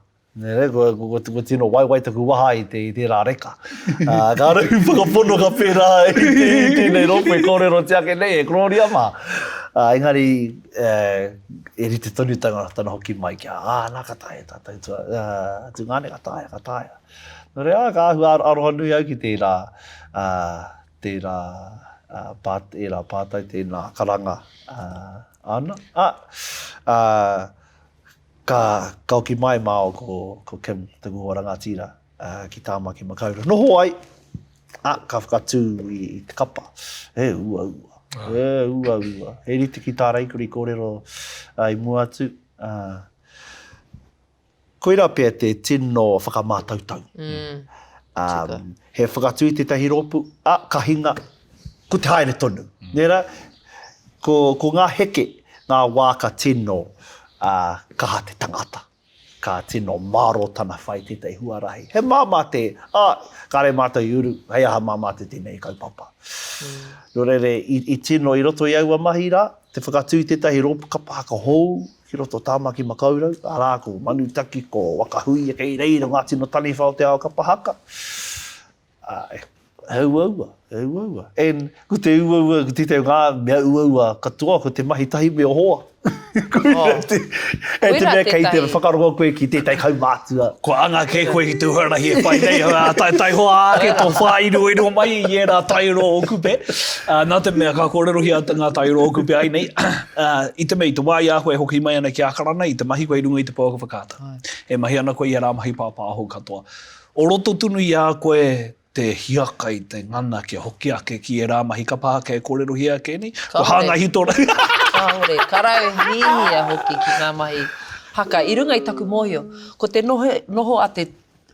Nē, kua, kua, kua tino waiwai taku waha i, te, i tērā reka. Uh, ka rau whakapono ka pērā i, te, i tēnei rōpū e kōrerotia ake nei e Gloria mā. Uh, engari, eh, e rite tonu tana, tana hoki mai kia, ā, nā ka taea tātou tua, uh, tungāne ka taea, ka taea. Nō reira, ka āhua aroha nui au ki tērā, ā, tērā, ā, pā, ērā pātai, tēnā karanga, ā, āna. Ā, ā, ka, ka hoki mai māua ko, ko Kim, taku hoa rangatira, ā, ki Tāmaki Makaurau. Noho ai, ā, ka whakatū i, i te kapa. He uaua, he uaua. He rite ki tā Reikura i kōrero, ā, i mua atu, ā, Koirā pea te tino whakamātautau. Um, he whakatū i tētahi rōpū, a, ka hinga, ko te haere tonu. Mm. Nē rā? Ko, ko ngā heke, ngā wā ka tino uh, kaha te tangata. Ka tino mārō tana whai tētahi huarahi. He māmā te, a, kāre mātou i uru, hei aha mā mātou tēnei kaupapa. Mm. Nō reira, i, i tino i roto i aua mahi rā, te whakatū i tētahi rōpū kapa haka hou, Ki roto o Tāmaki Makaurau, arā, ko Manutaki, ko Wakahuia kei reira ngā tino taniwha o te ao kapa haka. Ā, he uaua, he uaua. And ko te uaua, ko tētahi o ngā mea uaua katoa, ko te mahi tahi me ō hoa. Koira te, e te mea kei te whakarongo koe ki tētahi kaumātua. Kua anga kē koe ki te huarahi e whai nei, ā, tae, taihoa ake tō whāiroiro mai i ērā tairo o Kupe. Ā, nā te mea ka kōrerohia ngā tairo o Kupe ai nei, Ā, i te mea i te wā i a koe e hoki mai ana ki Ākarana, i te mahi koe i runga i te pouaka whakaata. E mahi ana koe i ērā mahi pāpāho katoa. O roto tonu i a koe te hiakai, te ngana kia hoki ake ki ērā mahi kapa haka e kōrerohia ake nei? Kua hāngai hito rā. Kāore. Ka rau hihia hoki ki ngā mahi haka. I runga i taku mōhio, ko te noho, noho a te,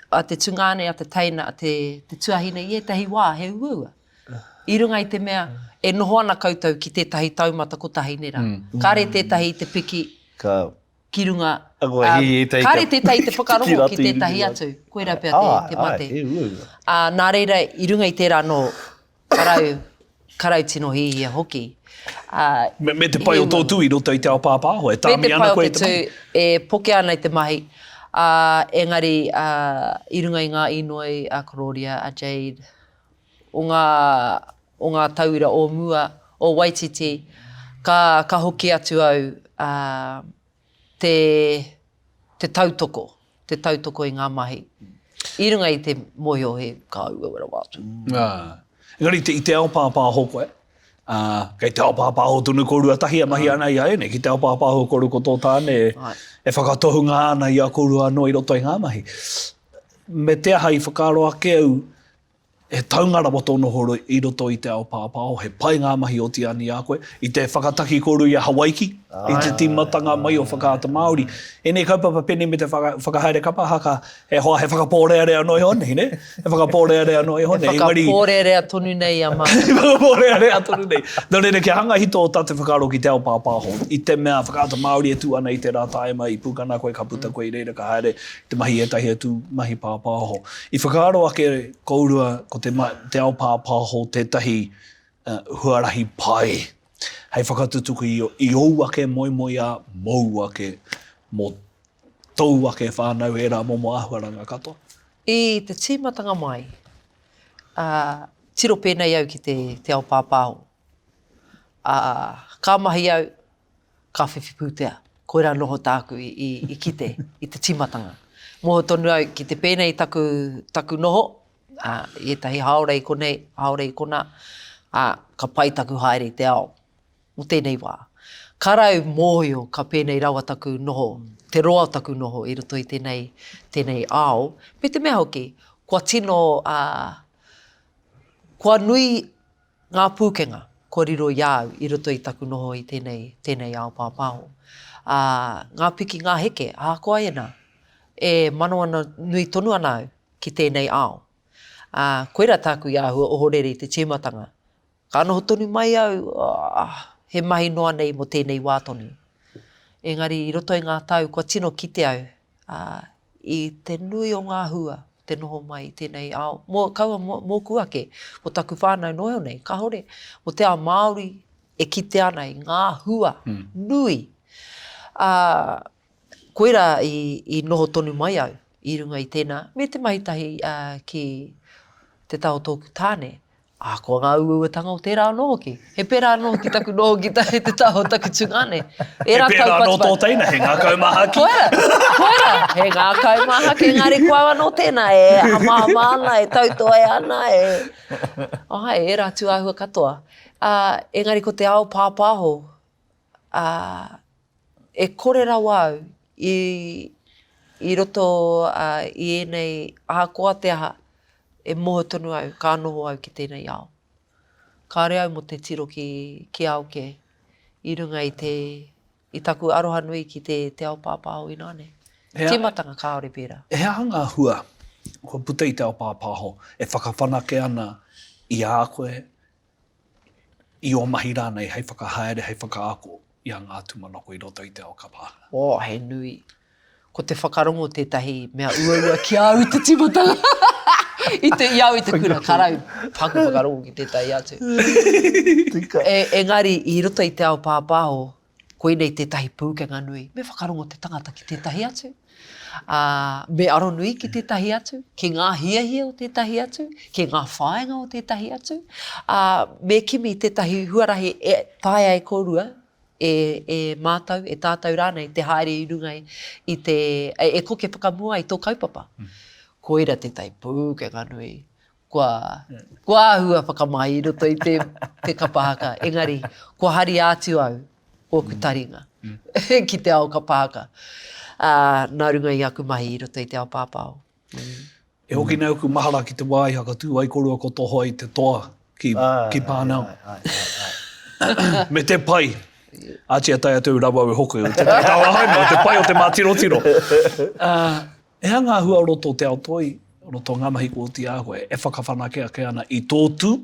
a te tungāne, a te teina, a te, te tuahine i ētahi wā, he uaua. I runga i te mea, e noho ana koutou ki tētahi taumata kotahi, nē rā? Kāre tētahi i te piki ki runga, ā, kāre tētahi i te whakarongo ki tētahi atu. Koirā pea te mate. Ā, nā reira, i runga i tērā anō, ka rau, ka rau tino hihia hoki. Ā, Me te pai o tō tū i roto i te ao pāpāho, e tāmi ana koe i te mahi. Me te pai o te tū, e pokea ana i te mahi, ā, engari, ā, i runga i ngā īnoi a Kororia, a Jade, o ngā, o ngā tauira o mua, o Waititi, ka, ka hoki atu au, ā, te, te tautoko, te tautoko i ngā mahi. I runga i te mōhio he ka uaua rawa atu. Ā. Engari i te ao pāpāho koe, ā, kei te ao pāpāho tonu kōrua tahi e mahi ana i a ēnei, ki te ao pāpāho kōrua ko tō tāne e whakatohunga ana i a kōrua anō i roto i ngā mahi. Me te aha i whakaaro ake au, he taunga rawa tō noho i roto i te ao pāpāho, he pai ngā mahi oti ana i a koe, i te whakataki kōrua i a Hawaiki, i te tīmatanga mai o Whakaata Māori. Ēnei kaupapa pēnei me te whakahaere kapa haka, e hoa, he whakapōrearea noa iho nei, nē? He whakapōrearea noa iho nei. He whakapōrearea tonu nei a mātou. He whakapōrearea tonu nei. Nō reira, kia hanga hito o tātou whakaaro ki te ao pāpāho, i te mea Whakaata Māori e tū ana i tērā tāima, i pūkana koe, ka puta koe i reira, ka haere te mahi i ētahi atu mahi pāpāho. I whakaaro ake kōrua ko te, te ao pāpāho tētahi huarahi pai. hei whakatutuki i ōu ake moemoeā, mōu ake, mō tōu ake whānau, ērā momo āhuaranga katoa? I te tīmatanga mai, ā, tiro pēnei au ki te, te ao pāpāho. Ā, ka mahi au, ka whiwhi pūtea. Koirā noho tāku i, i, i kite i te tīmatanga. Mōhio tonu au ki te pēnei taku, taku noho, ā, i ētahi hāora i konei, hāora i konā, ā, ka pai taku haere i te ao mō tēnei wā. Ka rau mōhio ka pēnei rawa taku noho, te roa o taku noho i roto i tēnei, tēnei ao, me te mea hoki, kua tino, ā, kua nui Ngā pūkenga kua riro i a au i roto i taku noho i tēnei, tēnei ao pāpāho. Ā, ngā piki ngā heke, ahakoa ēnā, e manawa nui tonu ana au ki tēnei ao. Ā, koirā tāku i āhua ohorere i te tīmatanga. Ka noho tonu mai au, ā, he mahi noa nei mō tēnei wā tonu. Engari i roto i ngā tau kua tino kite au, ā, i te nui o ngā hua te noho mai i tēnei ao, mō, kaua mō, mōku ake, mō taku whānau noa iho nei, kāore, mō te ao Māori e kite ana i ngā hua nui. Ā, koirā i, i noho tonu mai au i runga i tēnā, me te mahi tahi ki te taha o tōku tāne, Ahakoa ngā uauatanga o tērā anō hoki. He pērā anō hoki taku noho ki te taha o taku tungāne. He pērā anō tō teina, he ngākau māhaki. Koira, koira, he ngākau māhaki, engari ko au anō tēnā e hamahama ana, e tautohe ana, e... Āe, ērā tūāhua katoa. Ā, engari ko te ao pāpāho, ā, e kore rawa au i, i roto i ēnei, ahakoa te aha, e mōhio tonu au, ka noho au ki tēnei ao. Kāore au mō te tiro ki, ki ao kē, i runga i te, i taku aroha nui ki te, te ao pāpāho ināne. Tīmatanga kāore pērā. He aha ngā hua kua puta i te ao pāpāho e whakawhanake ana i a koe, i ō mahi rānei hei whakahaere, hei whakaako i a Ngā Tūmanako i roto i te ao kapa haka? Oh, he nui. Ko te whakarongo tētahi mea uaua ki a au i te tīmatanga. I te, i a au i te kura, ka rau paku whakarongo ki tētahi atu. Tika. E, engari, i roto i te ao pāpāho, Koinei tētahi pūkenga nui, me whakarongo te tangata ki tētahi atu, ā, me aronui ki tētahi atu, ki ngā hiahia o tētahi atu, ki ngā whāinga o tētahi atu, ā, me kimi tētahi huarahi e taea e kōrua, e, e mātou, e tātou rānei te haere i runga i te, e koke whakamua i tō kaupapa. Koira tētahi pūkenga nui. Kua, kua āhua whakamahi i roto i te, te kapa haka, engari kua haria atu au ōku taringa ki te ao kapa haka, ā, nā runga i aku mahi i roto i te ao pāpāho. E hoki nei aku mahara ki te wā i hakatū ai kōrua ko tō hoa i te toa ki, ki Parnell. Me te pai. Ātia tae atu rawa au e hoki o te taha o te pai o te mātirotiro. He aha ngā hua o roto o te ao toi, o roto o ngā mahi kua oti i a koe, e whakawhanake ake ana i tō tū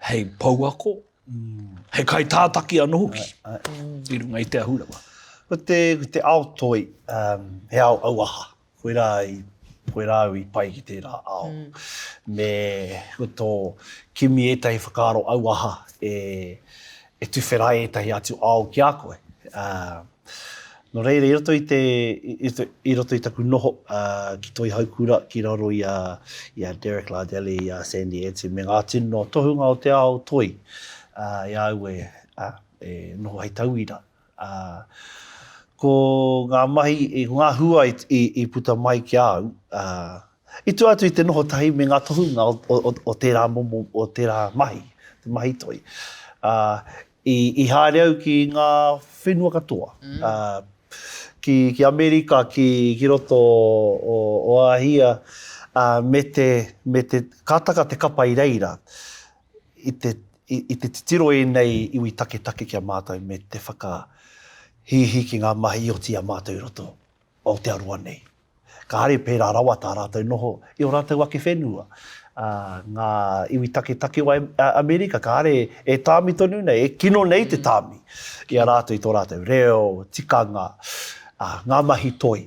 hei pouako, hei kaitātaki anō hoki i runga i te ahurewa? Ko te, ko te ao toi, he ao auaha. Koirā i, koirā au i pai ki tērā ao. Me ko tō kimi ētahi whakaaro auaha e, e tuwhera ai ētahi atu ao ki a koe. Nō reira, i roto i te, i roto i taku noho ki Toihaukura, ki raro i a, i a Derek Lardelli, i a Sandy Anson, me ngā tino tohunga o te ao toi, i a au e, e noho hei tauira. Ko ngā mahi, ko ngā hua i, i, i puta mai ki a au, i tua atu i te noho tahi me ngā tohunga o, o, o tērā momo, o tērā mahi, te mahi toi. I, i haere au ki ngā whenua katoa. Mm. Uh, ki, ki Amerika, ki, ki roto o, o Āhia, uh, me te, me te, ka taka te kapa i reira, i te, i, i te titiro ēnei iwi taketake ki a mātou me te whakahīhī ki ngā mahi i oti i a mātou i roto o Aotearoa nei. Kāre pērā rawa tā rātou noho i ō rātou ake whenua. Ā, ngā iwi taketake o Amerika, kāre e tāmi tonu nei, e kino nei te tāmi i a rātou i tō rātou reo, tikanga, ā, ngā mahi toi.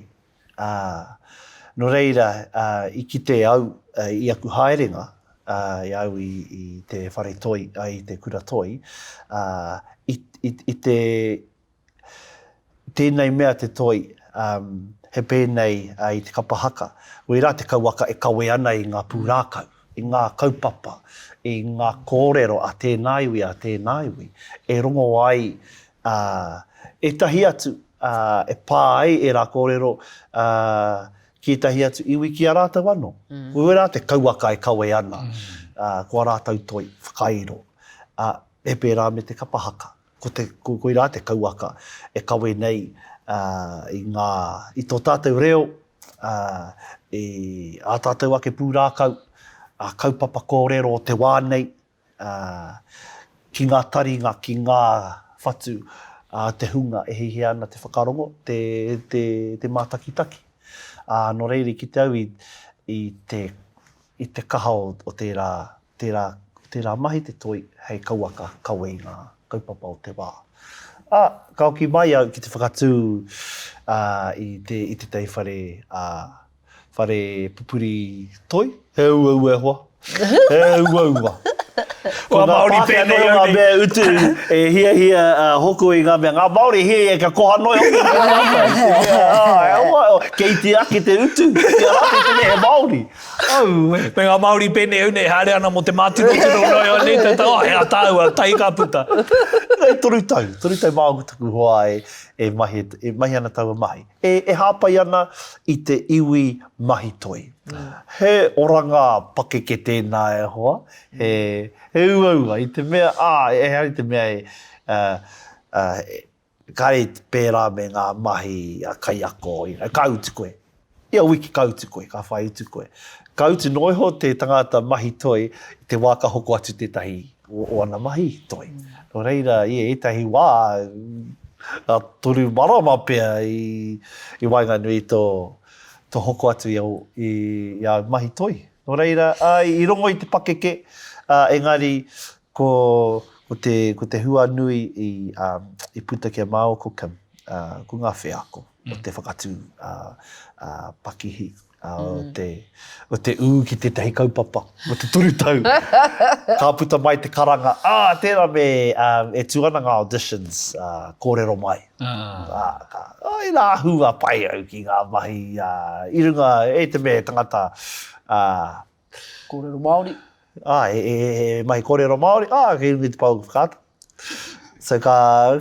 Ā, nō reira, ā, i kite au i aku haerenga, i a au i, i te whare toi, i te kura toi, i, i, i te, tēnei mea te toi, um, he pēnei i te kapa haka, koirā te kauaka e kawe ana i ngā pūrākau, i ngā kaupapa, i ngā kōrero a tēnā iwi, a tēnā iwi, e rongo ai uh, ētahi atu, uh, e pā ai ērā kōrero uh, ki ētahi atu iwi ki a rātou anō. Mm. Koirā te kauaka e kawe ana, mm. uh, ko a rātou toi, whakairo. Uh, he pērā me te kapa haka. Ko te, ko, koirā te kauaka e kawe nei uh, i ngā, i tō tātou reo, uh, i ā tātou ake pūrākau, ā kaupapa kōrero o te wā nei, ā, ki ngā taringa, ki ngā whatu a te hunga e hiahia ana te whakarongo, te, te, te mātakitaki. Ā, nō reira i kite au i, i te, i te kaha o, o tērā, tērā, tērā mahi te toi hei kauaka kawe i ngā kaupapa o te wā. Ā, ka hoki mai au ki te whakatū, ā, i te, i tētahi whare, ā, Whare pupuri toi. He uaua e hoa. He uaua. Ko ngā Māori Pākehā pēnei noa au ngā nei. mea utu e hiahia hoko i ngā mea. Ngā Māori hiahia kia koha noa hoki ki a rātou. Kei iti ake te utu ki a rātou te mea he Māori. Aue. Me ngā Māori pēnei au nei, haere ana mō te mātinotino noa iho nei, tata, oh, he ataahua, tahi ka puta. Engari toru tau, toru tau māku taku hoa e mahi, e mahi ana taua mahi. E hāpai ana i te iwi mahi toi. He oranga pakeke tēnā e hoa, he, he uaua i te mea, ā, ehara i te mea e, ā, kāre i te pērā me ngā mahi a kaiako, you know, ka utu koe. Ia wiki ka utu koe, ka whai utu koe. Ka utu noa iho te tangata mahi toi i te wā ka hoko atu tētahi o ana mahi toi. Nō reira, i ētahi wā, ka toru marama pea i, i waenganui i tō, tō hoko atu i, i, i āu mahi toi. Nō reira, āe, i rongo i te pakeke, ā, engari, ko, ko te, ko te hua nui i, ā, i puta ki a māua ko Kim, ā, ko ngā wheako o te whakatū, ā, ā, pakihi. O te, o te ū ki tētahi kaupapa mō te toru tau. Ka puta mai te karanga, ā, tērā me, e tū ana ngā auditions, ā, kōrero mai. Ā, ka, oi rā hua pai au ki ngā mahi, ā, i runga, e te mea he tangata, ā. Kōrero Māori. Ā, e, e, e mahi kōrero Māori, ā, kei runga i te pouaka whakaata. So ka,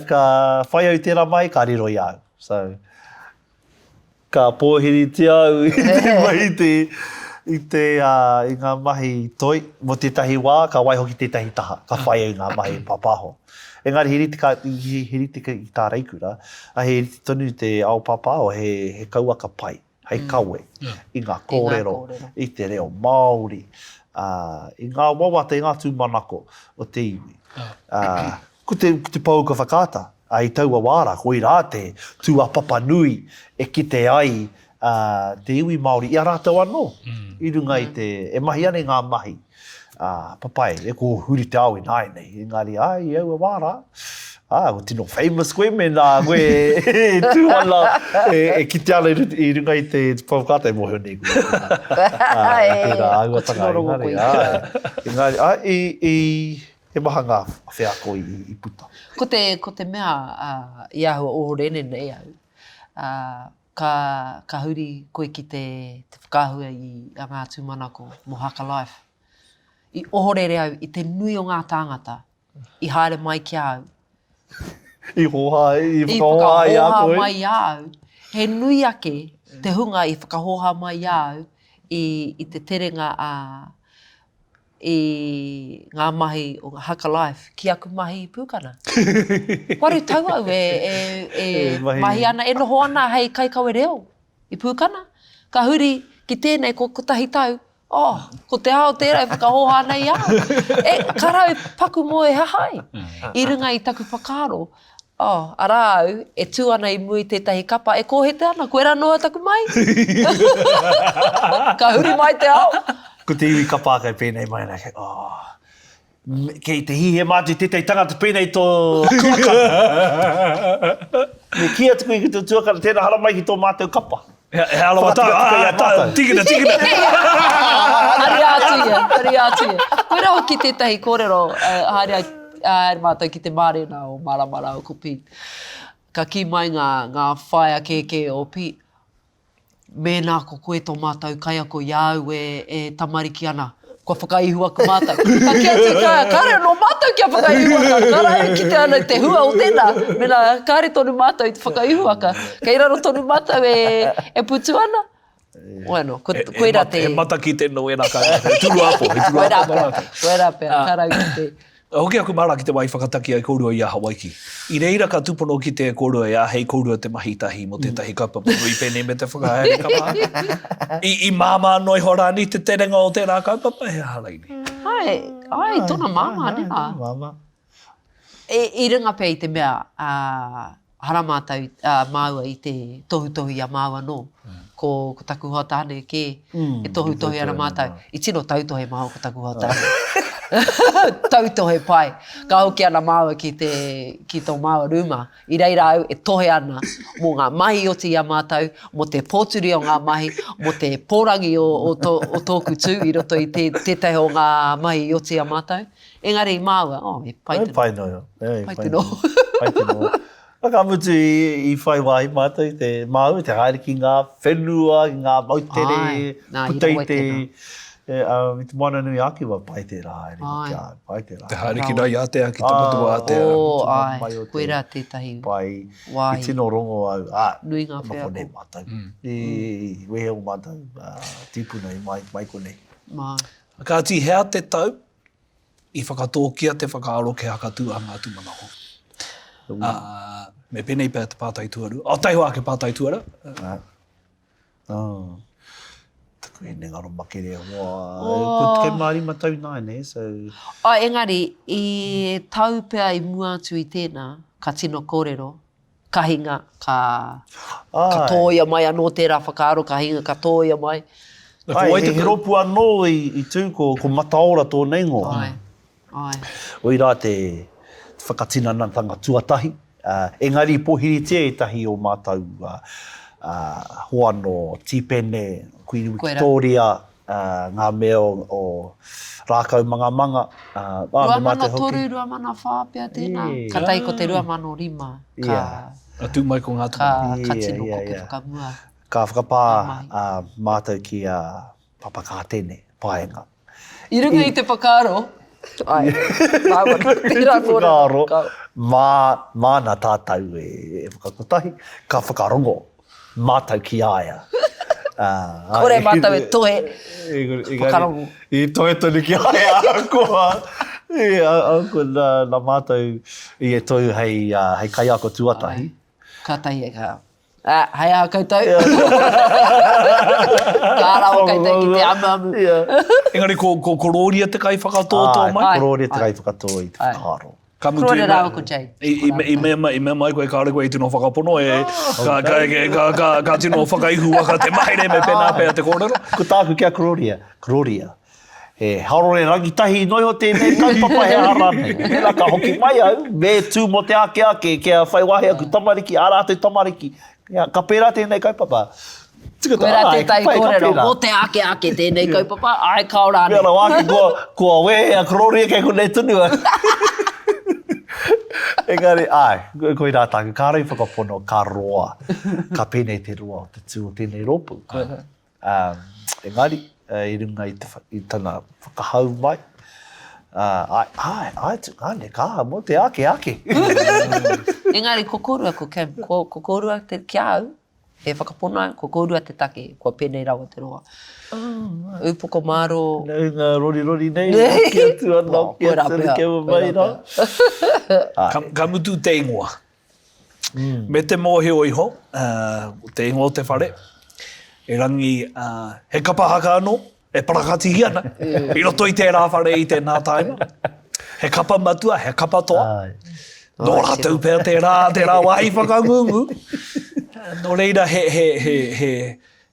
ka whai au i tērā mahi, ka riro i a au. So, Ka pōhiritia au i te mahi te, i te, i ngā mahi toi mō tētahi wā, ka waiho ki tētahi taha, ka whai au i ngā mahi pāpāho. Engari he rite ka, he rite ki tā Reikura, he rite tonu te ao pāpāho, he, he kauaka pai hei kawe i ngā kōrero, i te reo Māori, ā, i ngā wawata, i ngā tūmanako o te iwi. Ā, ko te, ko te pouaka whakaata, Ā, i taua wā rā, koirā te tūāpapa nui e kite ai te iwi Māori i a rātou anō, i runga i te, e mahi ana i ngā mahi papai, e ko huri te ao ināianei, engari ā, i aua wā rā, ā, kua tino famous koe mēnā koe e tū ana, e kite ana i runga i te pouaka e mōhio nei koe, ā, tērā āhuatanga, engari, ā, engari, ā, i, i, He maha ngā wheako i puta. Ko te, ko te mea i āhua ohorere nei au, ka, ka huri koe ki te, te whakaahua i a Ngā Tūmanako mō Haka Life. I ohorere au i te nui o ngā tāngata i haere mai ki a au. I hōhā, i whakahōhā i a koe. I whakahōhā mai i a au. He nui ake te hunga i whakahōhā mai i a au i, i te terenga a, i ngā mahi o Haka Life ki aku mahi pūkana. Waru tau au e, e, e, e mahi. mahi ana, e noho ana hei kaikawe reo i pūkana. Ka huri ki tēnei ko kotahi tau, oh, ko te ao tērā e whakahōhā nei i a au. E, ka rau paku moe hahai i runga i taku whakaaro. Oh, arā au, e tū ana i mua i tētahi kapa e kōhete ana, koirā noa taku mahi. Ka huri mai te ao. Ko te iwi kapa kei pēnei mai ana, kei, oh, kei te hīhē mātou i tētahi tangata pēnei tō tuakana. Me kī atu koe ki tō tuakana, tēnā haramai ki tō mātou kapa. He, he arawa tau. Whakatika i a tātou. Tīkina, tīkina. Haria atu. atu ia, ka ringa atu ia. Koirā hoki tētahi kōrero, haere ai, haere mātou ki te mārena o Marama rāua ko Pete. Ka kī mai ngā, ngā whaea kēkē o Pete, Mēnā ko koe tō mātou kaiako i a au e, e tamariki ana, kua whakaihuwaka mātou. Ka kī atu, ka, kāre anō mātou kia whakaihuwaka, kāre e kite ana i te hua o tēnā, mēnā kāre tonu mātou i te whakaihuwaka, kei raro tonu mātou e, e putu ana. Bueno, ko, koirā te... He matakite nō ērā kaiako, he turu apo, he turu apo mō rātou. Koirā pea, ka rau ki te... Hoki aku māra ki te wā i whakataki ai kōrua i a Hawaiki. I reira ka tūpono ki te kōrua e āhei kōrua te mahi tahi mō tētahi kaupapa nui pēnei me te whakahaere kapa haka. I, i māmā noa iho rānei te terenga o tērā kaupapa, he aha rainei? Āe, āe, tōna māmā, nē rā. Āe, māmā. I, i runga pea i te mea, ā, hara mātou, ā, māua i te tohutohu i a māua anō. Ko, ko taku hoa tāne kē e tohutohu ana mātou. I tino tautohe māua ko taku hoa tāne. Tautohe pai. Ka hoki ana māua ki te, ki tō māua rūma. I reira au e tohe ana mō ngā mahi i oti i a mātou, mō te pōturi o ngā mahi, mō te pōrangi o, o, tō, o tōku tū i roto i tē, tētahi o ngā mahi i oti i a mātou. Engari māua, oh, he pai te noho. Pai noho. Pai te noho. Pai te noho. Ka mutu i whai wāhi mātou te māu, te haere ki ngā whenua, ki ngā moutere, puta i te, i te Moana nui a Kiwa, pai tērā haere. Ai. Pai tērā. Te haere ki Raiātea, ki te Motu Ātea. Oh, ai, koirā tētahi pai, wāhi. I tino rongo au, ā, Nui ngā wheako. Nō konei mātou. I wehe o mātou tīpuna i mai, mai konei. Mā. Kāti, hea te tau i whakatōkia te whakaaro kia hakatū a Ngā Tūmanako? Ā, me pēnei pea te pātai tuarua. Oh, taihoa ake pātai tuarua. Ā, oh, taku hinengaro makere hoa. Oh. Ko 15 tau nāianei, so... Oh, engari, i tau pea i mua atu i tēnā, ka tino kōrero, ka hinga, ka, ka tōia mai anō tērā whakaaro, ka hinga, ka tōia mai. Ai, he, he rōpū anō i, i tū ko, ko Mataora tōna ingoa. Ai, ai. Oirā te, te whakatinanatanga tuatahi, uh, engari i pōhiritia ētahi o mātou uh, uh, hoa nō Tīpene, Kuini Wikitōria, ngā mea o Rākau Mangamanga, ā, me mātou hoki. 2003, 2004 pea tēnā. Ka tae ko te 2005 ka. Ka tū mai ko ngā tupuna. Ka tino koke whakamua. Ka whakapā mātou ki a Papa Kātene, Paenga. I runga i te whakaaro, āe, māua nō tērā kōrero. I runga i te whakaaro, māna tātou e whakakotahi, ka whakarongo. Mātou ki a ia. Kore mātou e tohe, whakarongo. I tohe tonu ki a ia, ahakoa, ahakoa nā, nā mātou i e tohu hei, hei kaiako tuatahi. Kātahi e ka, ah, hei aha koutou? Ka rawa koutou ki te amuamu. Engari ko, ko Korōria te kaiwhakatōtō mai? Āe, Korōria te kaiwhakatō i te whakaaro. Ka mutu i mea, i, i, mea, i mea mai koe kāore koe i tino whakapono e, ka, ka, ka, ka, ka tino whakaihuwaka te mahere me pēnā pea te kōrero. Ko tāku ki a Kororia, Kororia, he harore rangitahi noa iho tēnei kaupapa he aha rānei. Mēnā ka hoki mai au, me tū mō te ake ake kia whai wāhi aku tamariki, ā rātou tamariki, Ia, ka pērā tēnei kaupapa. Tika tā, Koirā tētahi kōrero, mō te ake ake tēnei kaupapa, āe, kao rānei. Mea rawa ake, kua, kua wehe a Kororia kei konei tonu au. Engari, āe, koirā tāku, kāore i whakapono, ka roa, ka pēnei te roa o te tū o tēnei rōpū. Koirā. Ā, engari, i runga i te, i tana whakahau mai, ā, āe, āe, āe, tungāne, ka, mō te ake, ake. Engari, ko kōrua, ko Kim, ko, ko kōrua te, ki a au, e whakapono au, ko kōrua te take, kua pēnei rawa te roa. Oh, Ūpoko mārō. Nau ngā rorirori nei, hoki atu ana, hoki atu ana, kia mai rā. Ka, ka mutu te ingoa. Me te mōhio iho, te ingoa o te whare, erangi he kapa haka anō e parakatihi ana i roto i tērā whare i tēnā tāima. He kapa matua, he kapa toa. Nō rātou pea tērā, tērā wāhi whakangungu. Nō reira, he, he, he, he,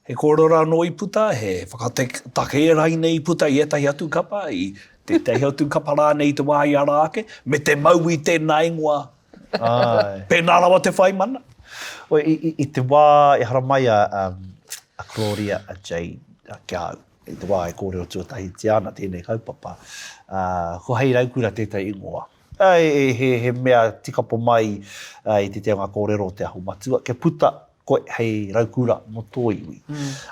he kōrero anō i puta, he whakatakē raine i puta i ētahi atu kapa, i tētahi atu kapa rānei i te wā i ara ake, me te mau i tēnā ingoa Āe. Pēnā rawa te whai mana. Oi, i, i, i te wā e haramai a, um, a Gloria, a Jane, a, ki a au. I te wā e kōrero tuatahitia ana tēnei kaupapa, ā, ko Hei Raukura tētahi ingoa. Ā, he, he mea tikapo mai i tētahi o ngā kōrero o Te Aho Matua, kia puta koe hei raukura mō tō iwi.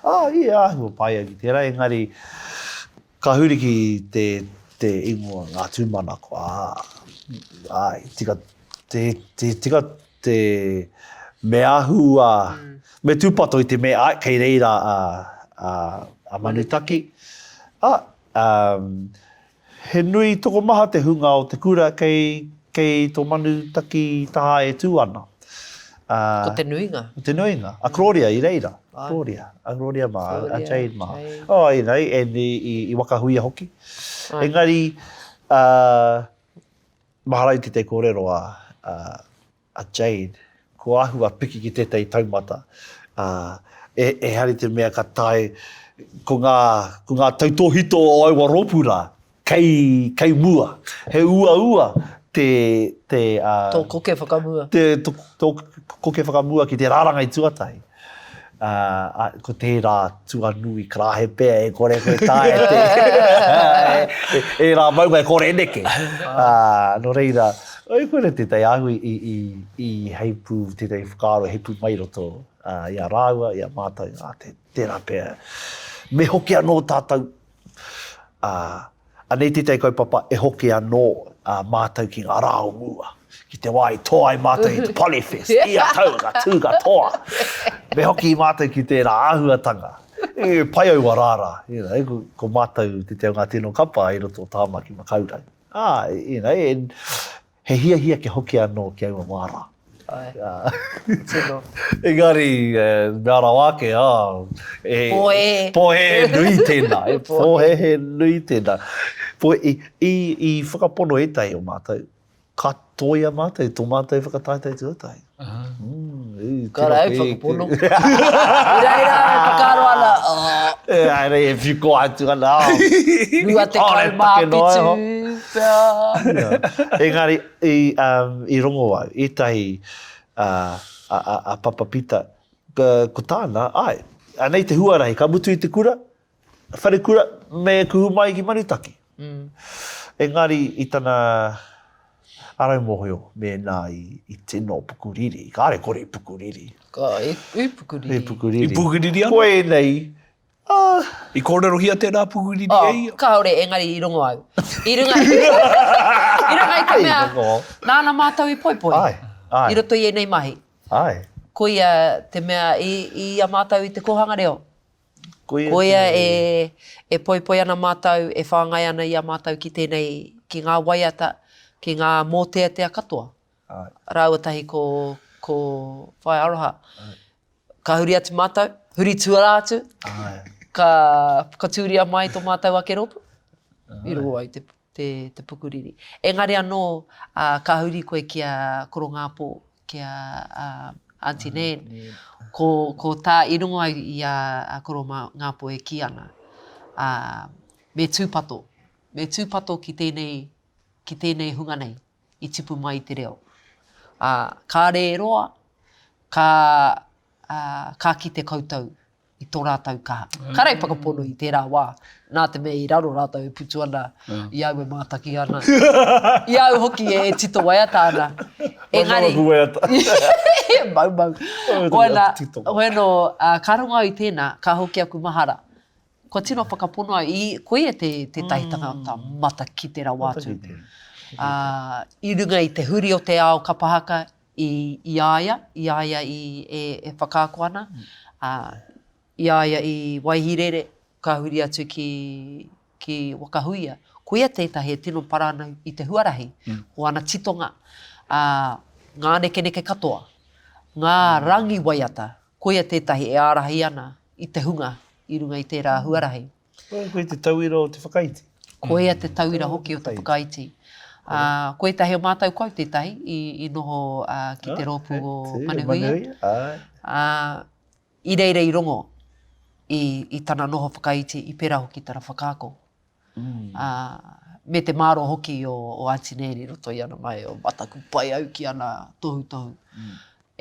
Ā, i āhua pai au ki tērā, engari ka huri ki te, te ingoa Ngā Tūmanako, ā, āe, tika, te, te, tika te, me ahu a, me tūpato i te mea, āe, kei reira a, a, a Manutaki. Ā, um, he nui tokomaha te hunga o te kura kei, kei tō Manutaki taha e tū ana. Ā, Ko te nuinga. Ko te nuinga. A Gloria i reira. Āe. Gloria. A Gloria mā, a Jade mā. Jade. Oh, you know, and i, i, i Wakahuia hoki. Āe. Engari, ā, Mahara i tētahi kōrero a, a, a Jade, ko āhua piki ki tētahi taumata, ā, e, ehara i te mea ka tae, ko ngā, ko ngā tautōhito o aua rōpū rā, kei, kei mua. He uaua te, te, ā. Tō koke whakamua. Te, tō, tō koke whakamua ki te rārangi tuatahi. Ā, ā, ko tērā tuanui karāhe pea e kore koe taea te, ērā maunga e kore e neke. Ā, nō reira, oi koira tētahi āhua i, i, i heipū, tētahi whakaaro e heipū mai i roto i a rāua, i a mātou, ā, tē, tērā pea. Me hoki anō tātou, ā, Anei tētahi kaupapa e hoki anō a mātou ki ngā rā o mua, ki te wā i toa ai mātou i te Polyfest, ia tau ka tū ka toa. Me hoki mātou ki tērā āhuatanga. E pai aua rā rā, you know, ko, ko mātou tētahi o ngā tino kapa i roto o Tāmaki Makaurau. Ā, you know, and He hiahia kia hoki anō ki aua wā rā. Āe. Tino. Engari, mea rawa ake, ā, e... Pōhēhē. Pōhēhē nui tēnā, e pōhēhē nui tēnā. Pō, i, i, i whakapono ētahi o mātou, ka toia mātou, tō mātou whakataetae tuatahi. Mm, i, Ka rau whakapono. I reira e whakaaro ana, oh. E, haere e whiko atu ana. 27 pea. Engari, i, um, i rongo au, ētahi uh, a, a, a Papa Pita, ko tāna, ai, anei te huarahi, ka mutu i te kura, Wharekura, me kuhu mai ki Manutaki. Mm. Engari i tana arau mōhio mēnā i, i tino pukuriri, kāre kore i pukuriri. Ka, i, i pukuriri. I pukuriri. I pukuriri ana? Ko ēnei, ah. I kōrerohia tērā pukuriri oh, e ia? Kāore, engari i rongo au. I runga, i runga i te mea, nāna mātou i poipoi. Ai, ai. I roto i ēnei mahi. Ai. Koia te mea i, i a mātou i te kōhanga reo. Koia e, e poipoi ana mātou, e whāngai ana i a mātou ki tēnei, ki ngā waiata, ki ngā mōteatea katoa. Rāua tahi ko, ko Whaea Aroha. Ka huri atu mātou, huri tuarā atu, ka whakatūria mai tō mātou ake rōpū. I rongo ai te, te, te pukuriri. Engari anō, ā, ka huri koe ki a Koro Ngāpō, ki a Aunty Nan, ko, ko tā i rongo ai i a, a Koro Ngāpō e kī ana, ā, me tūpato, me tūpato ki tēnei, ki tēnei hunga nei i tipu mai i te reo. Ā, kāre e roa, ka, ā, ka kite koutou i tō rātou kaha. Ka rei whakapono i tērā wā, nā te mea i raro rātou e putu ana, i au e mātaki ana, i au hoki e tito waiata ana. Engari... Maumau aku waiata. Maumau. Koina, koina, ka rongo au i tēnā, ka hoki aku mahara. Kua tino whakapono au, i, koia te, tētahi tangata matakite rawa atu. Ā, i runga i te huri o te ao kapa haka, i, i a ia, i a ia i, e, e whakaako ana, ā, i a ia i Waihirere, ka huri atu ki, ki Wakahuia. Koia tētahi e tino para ana i te huarahi, ko ana titonga, ā, ngā nekeneke katoa, ngā rangi waiata, koia tētahi e ārahi ana i te hunga i runga i tērā huarahi. Koia te tauira o te whakaiti. Koia te tauira hoki o te whakaiti. Ā, ko ētahi o mātou ko au tētahi i, i noho ki te rōpū o Manuhuia. Ā, i reira i rongo i, i tana noho whakaiti, i pērā hoki tana whakaako. Ā, me te mārō hoki o, o Aunty Nan i roto i ana mai, o mataku pai au ki ana tohutohu.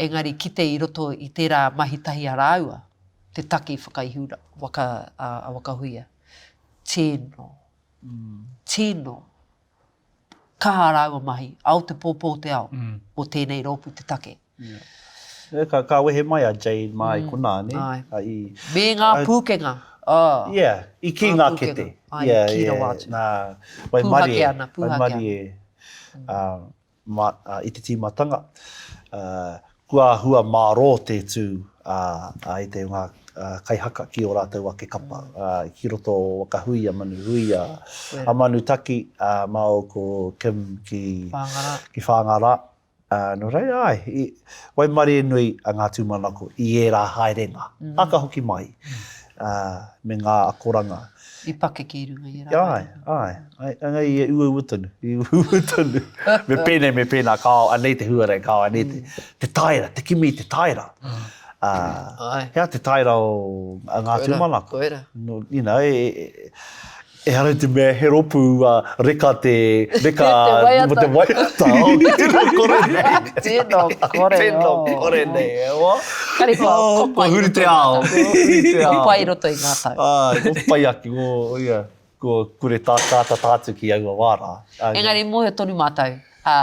Engari kite i roto i tērā mahi tahi a rāua, te taki whakaihura, waka, a, a Wakahuia. Tino. Tino. Kaha rāua mahi, ao te pōpō te ao, mō tēnei rōpū te take. Ka, ka wehe mai a Jade mā i konā, nē? Āe. I, Me ngā pūkenga. Oh. Yeah, i kī ngā kete. Āe, i kī rawa atu. Nā, waimarie. Pūhake ana, pūhake ana. Waimarie. Ma, i te tīmatanga, kua āhua mārō te tū a ētahi o ngā kaihaka ki ō rātou ake kapa, ki roto o Waka Huia, Manu Huia, a Manu Taki, māua ko Kim ki Whāngārā. Nō reira, āe, i waimarie nui a Ngā Tūmanako i ērā haerenga, ā, ka hoki mai me ngā akoranga. I pakeke i runga i ērā Āe, āe, āe, engari i uaua tonu, i uaua tonu. Me pēnei, me pēnā, kāo, anei te huarei, kāo, anei te, te taera, te kimi i te taera. Āe. He aha te taera o Ngā Tūmanako? Koira, koira. You know, e, e, Ehara i te mea he ropu reka te, reka te waiata. Mo te waiata. Oh, tino kore nei. Tino kore. Tino kore nei, e hoa. Kare kua oh, pai. Kua huri te ao. Kua huri te ao. Kua pai i roto i ngā tau. Ai, kua pai ake, kua, ia, kua kore tā, tātata atu ki aua wā rā. Engari mōhio tonu mātou, ā,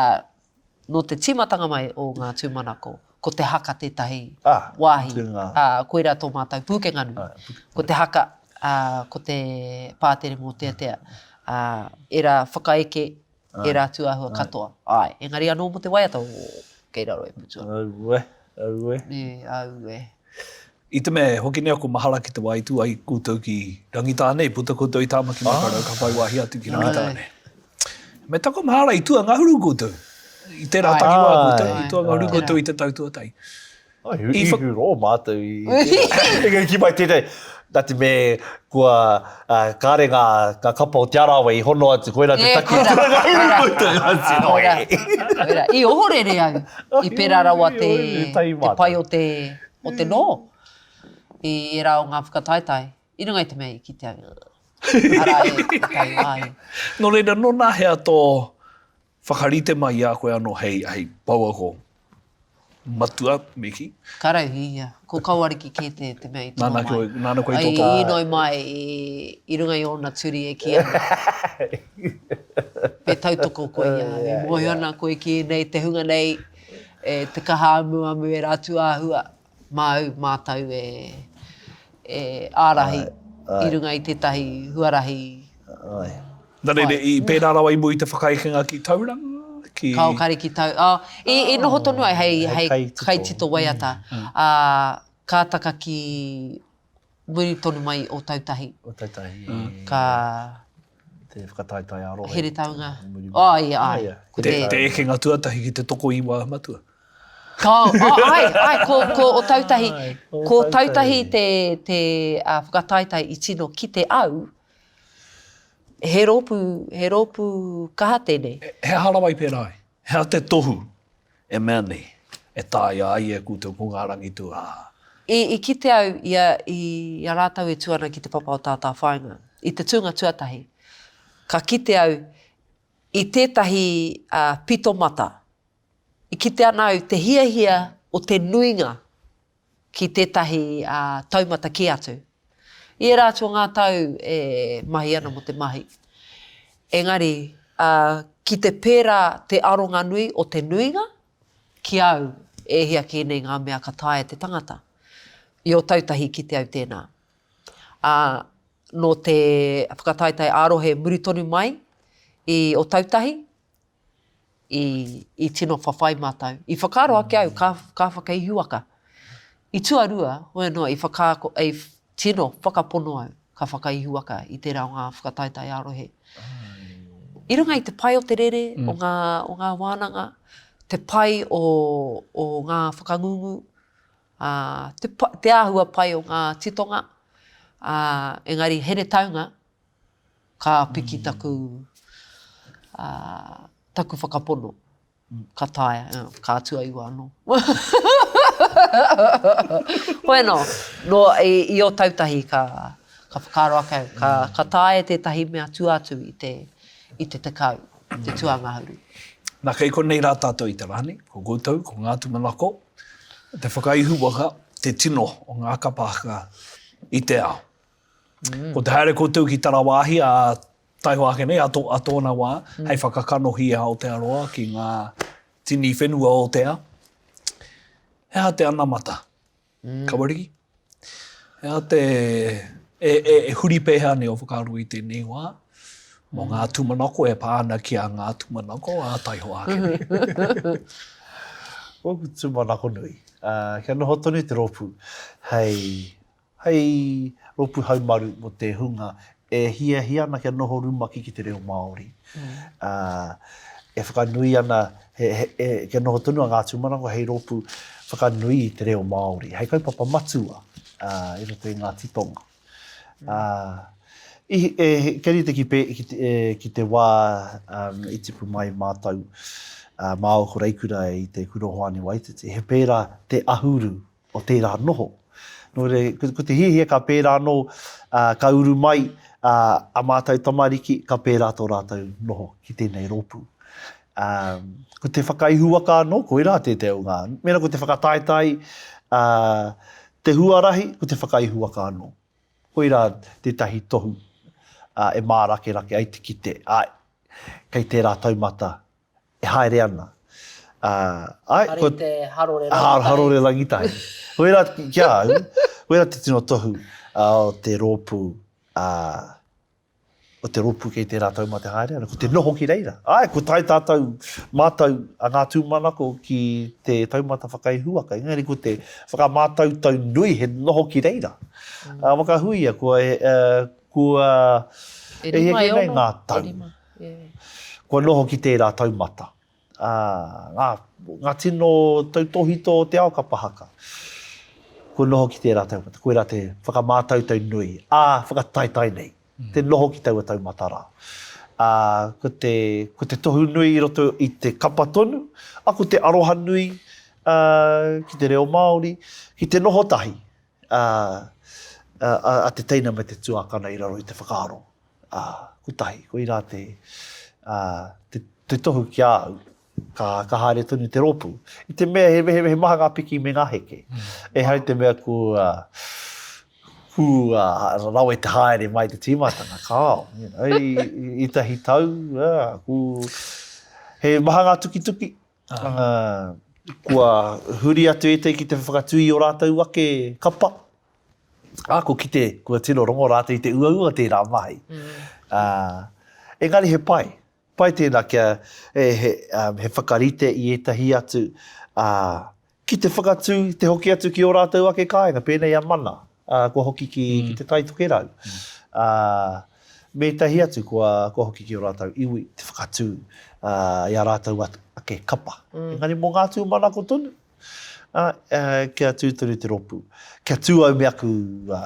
Nō te tīmatanga mai o ngā tūmanako, ko te haka tētahi wāhi, ā, koirā tō mātou pūkenga nui. Ko te haka, ā, ko te pātere mōteatea, ā, ērā whakaeke, ērā tūāhua katoa, āe. Engari anō mō te waiata, ō, kei raro e putu ana. Aue, aue. Nē, aue. I te mea e hoki nei aku mahara ki te wā i tū ai koutou ki Rangitāne, i puta koutou i Tāmaki Makaurau ka whai wāhi atu ki Rangitāne. Me taku mahara i tuangahuru koutou. I tērā takiwā koutou, i tuangahuru koutou i te tau tuatahi. I hurō mātou i tērā. Engari kī mai tēnei, nā te mea kua kāre ngā kapa o Te Arawa i hono atu, koirā te take i tuangahuru koutou. Koirā, i ohorere au, i pērā rawa te pai o te o te noho i ērā o ngā whakataetae, i runga i te mea i kite au, arā e te tai wāhi. Nō reira, nōnahea tō whakarite mai i a koe anō hei, hei pouako matua, me kī? Ka rauhī ia. Ko Kawariki kē te, te mea i tono Nāna mai. koe, nāna koe i toto. I inoi mai i, i runga i ōna turi e kī ana. Me tautoko koe i a au. E mōhio ana koe ki ēnei, te hunga nei, e te kaha amuamu e rā tūāhua, māu mātou e, e ārahi i runga i tētahi huarahi Āe. Nā reira, i pērā rawa i mua i te whakaekenga ki Tauranga? Ki... Kao kare ki Tau, oh, i, i noho tonu ai hei, hei, hei kaitito waiata. Ā, ka taka ki muri tonu mai o Tautahi. O Tautahi. Ka... Te whakataetae ā-rohe. Heretaunga. Oh, ia, ai. Ko te... Te ekenga tuatahi ki te tokoiwa matua. Ka, oh, ai, ai, ko, ko Otautahi, ko Tautahi te, te uh, whakataetae i tino kite au, he rōpū, he rōpū kaha tēnei. He aha rawa i pērā ai? He aha te tohu e mea nei, e taea ai e koutou ko ngā rangi tūāhā. I, i kite au i a, i a rātou e tū ana ki te papa o Tātāwhāinga, i te tūnga tuatahi, ka kite au i tētahi uh, pito mata. I kite ana au te hiahia o te nuinga ki tētahi taumata kē atu. I ērā atu o ngā tau e mahi ana mō te mahi. Engari, ki te pērā te aronga nui o te nuinga, ki au, e hia kē nei ngā mea ka taea te tangata. I Ōtautahi kite au tēnā. Ā, nō te whakataetae ā-rohe muri tonu mai i Ōtautahi, i, i tino whawhai mātou. I whakaaro ake au, ka, ka whakaihuwaka. I tuarua, hoi anō, i whakaako, i tino whakapono au, ka whakaihuwaka i tērā o ngā whakataetae ā-rohe. I runga i te pai o te rere, mm. o, ngā, o ngā wānanga, te pai o, o ngā whakangungu, ā, te, te āhua pai o ngā titonga, ā, engari Heretaunga, Ka piki taku, taku whakapono. Ka taea, ka tuaiwa anō. Hoi anō, nō, i, i Ōtautahi ka, ka whakaaro ake au, ka, ka taea tētahi mea tua atu i te, i te 10, te tuangahuru. Nā, kei konei rā tātou i te rā nei, ko koutou, ko ngā tūmanako, te whakaihu waka, te tino o ngā kapa haka i te ao. Ko te haere koutou ki tarawāhi ā taihoa ake nei, ā tō, ā tōna wā, hei whakakanohi i a Aotearoa ki ngā tini whenua o te ao. He aha te anamata? Kawariki? He aha te, e, e, e huri pēhea nei ō whakaaro i tēnei wā mō ngā tūmanako e pā ana ki a ngā tūmanako ā taihoa ake nei? Ōku tūmanako nui, uh, kia noho tonu te rōpū hei Hei rōpū haumaru mō te hunga e hiahia ana kia noho rumaki ki te reo Māori. Ā, e whakanui ana, he, he, e, kia noho tonu a Ngā Tūmanako hei rōpū whakanui i te reo Māori, hei kaupapa matua ā, i roto i ngā titonga. Ā, i, e, kia rite ki, pē, ki, te, e, ki te wā um, i tipu mai mātou uh, māua ko Reikura i te Kura o Hoani Waititi, he pērā te ahuru o tērā noho. Nō reira, ko, ko te hiahia ka pērā anō, ā, ka uru mai ā, a mātou tamariki, ka pērā tō rātou noho ki tēnei rōpū. Ā, ko te whakaihuwaka anō, koirā tētahi o ngā, mēnā ko te whakataetae, ā, te huarahi, ko te whakaihuwaka anō. Koirā tētahi tohu ā, e mārakerake ai te kite, āe, kei tērā taumata e haere ana. Ā, āe, ko... Hari te harore rangitahi. Harore rangitahi. Koirā, ki a au, koirā te tino tohu o te rōpū, ā, o te rōpū kei tērā taumata e haere ana, ko te noho ki reira. Āe, ko tae tātou, mātou, a Ngā Tūmanako ki te taumata whakaihuwaka, engari ko te whakamātautau nui he noho ki reira. Mm. Ā, wakahuia, kua, kua, e hia kē nei ngā tau. E rima. Kua noho ki tērā taumata. Ā, ngā, ngā tino tautōhito o te ao kapa haka. Kua noho ki tērā taumata. Koirā te whakamātautau nui, ā, whakataetae nei, te noho ki taua taumata rā. Ā, ko te, ko te tohu nui i roto i te kapa tonu, ā, ko te aroha nui, ā, ki te reo Māori, ki te noho tahi, ā, a, a te teina me te tuakana i raro i te whakaaro. Ā, kotahi, koirā te, ā, te, te tohu ki a au, ka, ka haere tonu te rōpū. I te mea he, he, he maha ngā piki me ngā heke. Mm. Ehara i te mea kua, kua rawe te haere mai te tīmatanga, kāo. You know, i, i, i tahi tau, ā, ku, he maha ngā tukituki, ā, kua huri atu ētahi ki te whakatū i ō rātou ake kapa. Ā, kua kite, kua tino rongo rātou i te uaua o tērā mahi. Ā, engari he pai. Pai tēnā kia, he, he, um, he whakarite i ētahi atu, ā, ki te whakatū, te hoki atu ki ō rātou ake kāinga, pēnei a Mana, ā, kua hoki ki, ki Te Tai Tokerau. Ā, me ētahi atu kua, kua hoki ki ō rātou iwi, te whakatū, ā, i ā rātou ake kapa. Engari mō ngā tūmanako tonu, Ā, kia tū tonu te rōpū. Kia tū au me aku, ā,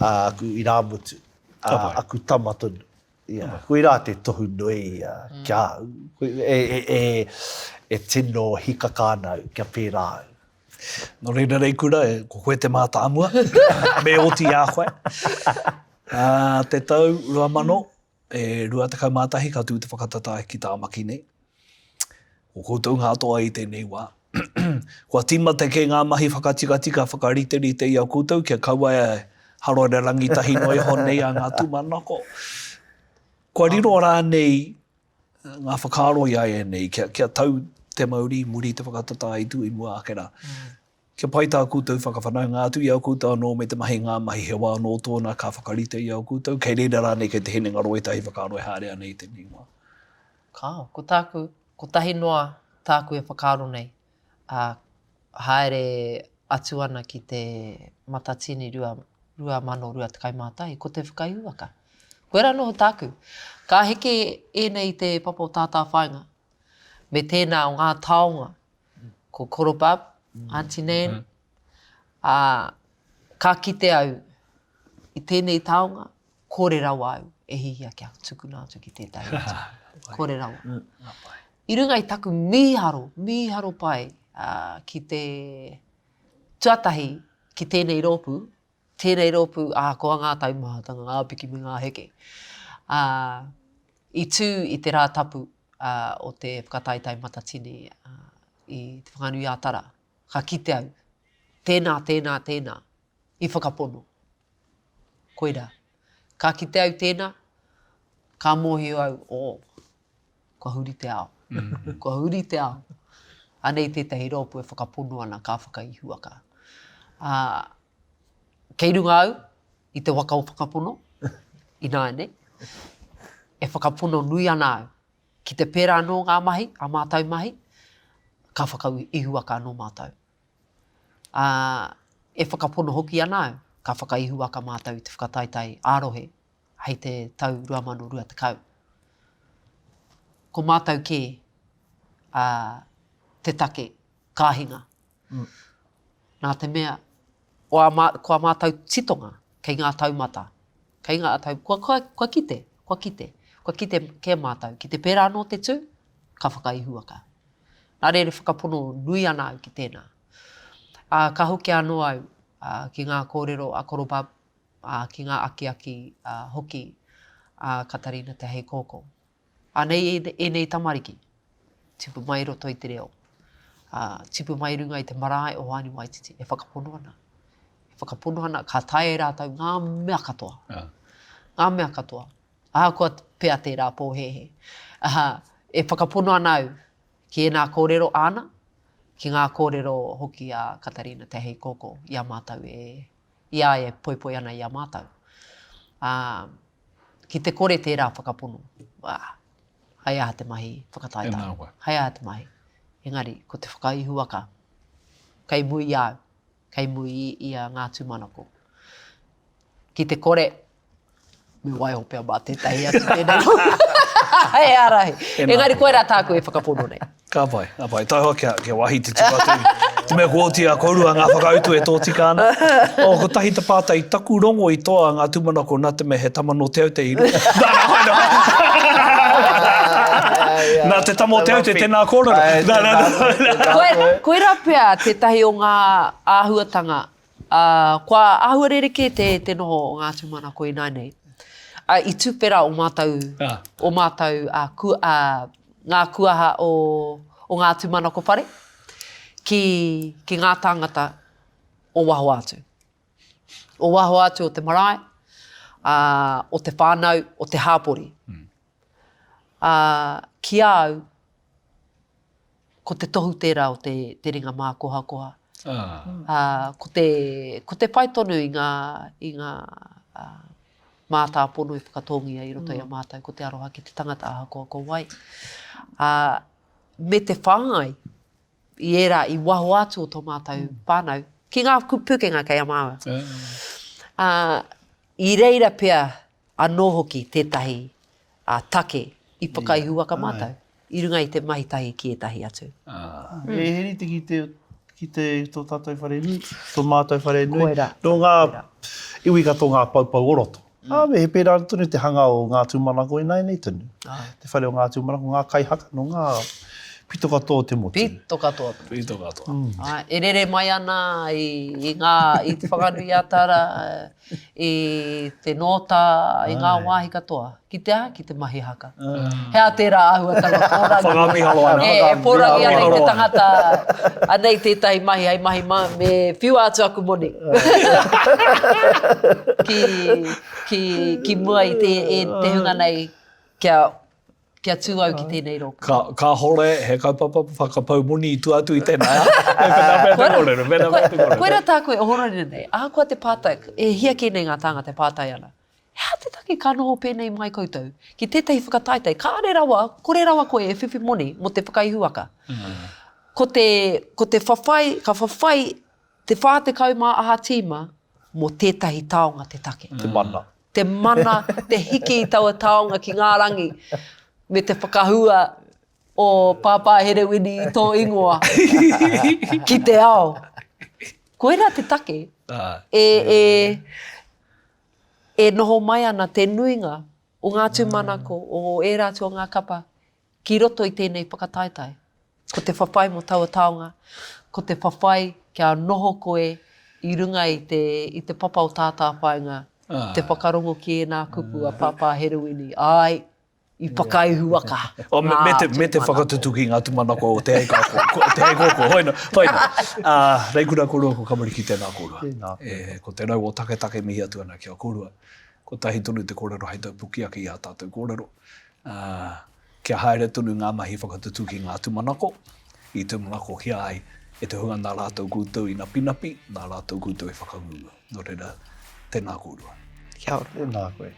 aku irāmutu, ā, aku tama tonu. Ia, koirā te tohu nui ki a au. E, e, e, e tino hikaka ana au kia pērā au. Nō reira Reikura, ko koe te mātāmua, me oti i a koe. Ā, te tau 2000, E 21 ka tū te whakatatae ki Tāmaki nei. Ko koutou ngā toa i tēnei wā. Kua tīmata kē ngā mahi whakatikatika, whakariterite i a koutou kia kaua e harore rangitahi noa iho nei a ngā tūmanako. Kua riro rānei ngā whakaaro i a ēnei kia, kia tau te mauri i muri i te whakatatae i tū i mua ake rā. Kia pai tā koutou whakawhanaunga atu i a koutou anō me te mahi ngā mahi he wā anō tōna ka whakarite i a koutou, kei reira rānei kei te hinengaro ētahi whakaaro e haere ana i tēnei wā. Kāo, ko tāku, kotahi noa tāku e whakaaro nei, ā, haere atu ana ki te Matatini 2021, ko te whakaihuwaka. Koirā noho tāku. Ka heke ēnei i te papa o tātāwhāinga, me tēnā o ngā taonga Ko Koro Bub, Aunty Nan, ā, ka kite au i tēnei taonga, kore rawa au e hihia kia tukuna atu ki tētahi atu. Kore rawa. I runga i taku mīharo, mīharo pai ki te tuatahi ki tēnei rōpū, tēnei rōpū, ahakoa ngā taumahatanga, ngā piki me ngā heke, ā, i tū i te rā tapu o te whakataetae matatini i Te Koirā. Ka kite au tēnā, ka mōhio au, oh, kua huri te ao. Kua huri te ao. Anei tētahi rōpū e whakapono ana ka whakaihuwaka. Ā, kei runga au i te waka o whakapono, ināianei, e whakapono nui ana au. Ki te pērā anō ngā mahi, ā mātou mahi, ka whakaihuwaka anō mātou. Ā, e whakapono hoki ana au, ka whakaihuwaka mātou i te whakataetae ā-rohe hei te tau 2020. Ko mātou kē, ā, te take ka hinga. Nā te mea, o ā mā, ko ā mātou titonga kei ngā taumata, kei ngā tau, kua, kua, kua kite, kua kite, kua kite kē mātou, ki te pērā anō te tū, ka whakaihuwaka. Nā reira whakapono nui ana au ki tēnā. Ā, ka hoki anō au ā, ki ngā kōrero a Koro Bob, ā, ki ngā akiaki ā, hoki a Katarina Te Heikōkō. Anei ēnei tamariki, tipu mai i roto i te reo, ā, tipu mai i runga i te marae o Hoani Waititi, e whakapono ana. E whakapono ana, ka taea e rātou ngā mea katoa. Ngā mea katoa. Ahakoa pea tērā pōhēhē. Ā, e whakapono ana au ki ēnā kōrero āna, ki ngā kōrero hoki a Katarina Te Heikōkō i a mātou e, i a ia e poipoi ana i a mātou. Ā, ki te kore tērā whakapono, ā, hei aha te mahi whakataetae? Tēnā koe. Hei aha te mahi? Engari, ko te whakaihuwaka, kei mui i a au, kei mui i, i a Ngā Tūmanako. Ki te kore, me waiho pea mā tētahi atu tēnei hei ārahi. Engari koirā tāku e whakapono nei. Ka pai, ka pai. Taihoa kia, kia wāhi te tū atu. Te mea kua oti a kōrua ngā whakautu e tōtika ana. Oh, kotahi te pātai, taku rongo i toa ngā tūmanako nā te mea he tama nō Te Aute i runga. Nā, nā, nā, nā. Nā te tama o Te Aute tēnā kōrero. Nā, nā, nā. Koirā pea tētahi o ngā āhuatanga Ā, kua āhua rerekē te, te noho o ngā tūmanako ināianei. Ā, i tuwhera o mātou, o mātou, ā, ku, ā, ngā kuaha o, o ngā tūmanako whare ki, ki ngā tāngata o waho atu. O waho atu o te marae, ā, o te whānau, o te hāpori. Ā, ki a au, ko te tohu tērā o te, te ringa mākohakoha. Ā, ko te, ko te whai tonu i ngā, i ngā ā, mātāpono i whakatōngia i roto i a mātou, ko te aroha ki te tangata ahakoa ko wai. Ā, me te whāngai i ērā i waho atu o tō mātou whānau, ki ngā pūkenga kei a māua. Ā, i reira pea anō hoki tētahi take i whakaihuwaka mātou i runga i te mahi tahi ki ētahi atu. E he rite ki te, ki te, tō tātou whare nui, tō mātou whare nui. Koirā. Nō ngā iwi katoa ngā poupou o roto. Ā, me he pērā tonu te hanga o ngā tūmanako ināianei tonu. Te whare o ngā tūmanako, ngā kaihaka, nō ngā pito katoa o te motu. Pito katoa. Pito katoa. Āe, e rere mai ana i, i ngā, i Te Whanganui-a-Tara, i te nōta, i ngā wāhi katoa. Ki te aha? Ki te mahi haka. He aha tērā āhuatanga pōrangi? Whakamīharo ana. E, e pōrangi ana i te tangata, anei tētahi mahi hei mahi mā, me whiua atu aku moni. ki, ki, ki mua i te, e, te hunga nei kia Kia tū au ki tēnei rōpū. Ka, kāhore he kaupapa whakapau moni i tua atu i tēnā, ā? Pēnā pea te kōrero, pēnā pea te kōrero. Koirā tāku e ohorere nei, ahakoa te pātai, e hia kē nei ngā tāngata e pātai ana, he aha te take ka noho pēnei mai koutou ki tētahi whakataetae, kāre rawa, kore rawa koe e whiwhi moni mō te whakaihuwaka. Ko te, ko te whawhai, ka whawhai te 40 mā aha tīma mō tētahi taonga te take. Te mana. Te mana, te hiki i taua taonga ki ngā rangi, me te whakahua o Pāpā Herewini i tō ingoa ki te ao. Koirā te take e, e, e noho mai ana te nuinga o ngā tūmanako, o ērā atu o ngā kapa ki roto i tēnei whakataetae. Ko te whawhai mō taua taonga, ko te whawhai kia noho koe i runga i te, i te papa o Tātāwhāinga, te whakarongo ki ēnā kupu a Pāpā Herewini, āe, I whakaihuwaka. Oh, me, me te, me te whakatutuki ngā tūmanako o te heikōkō, te heikōkō, hoina, hoina. Uh, Reikura kōrua ko Kamariki tēnā kōrua. Tēnā. E, ko te rau o taketake mihi atu ana ki a kōrua. Kotahi tonu te kōrero hei taupuki ake i ā tātou kōrero. Uh, kia haere tonu ngā mahi whakatutuki ngā tūmanako, i tūmanakohia ai e te hunga nā rātou koutou i napinapi, nā rātou koutou i whakangungu. Nō reira, tēnā kōrua. Kia ora. Tēnā koe.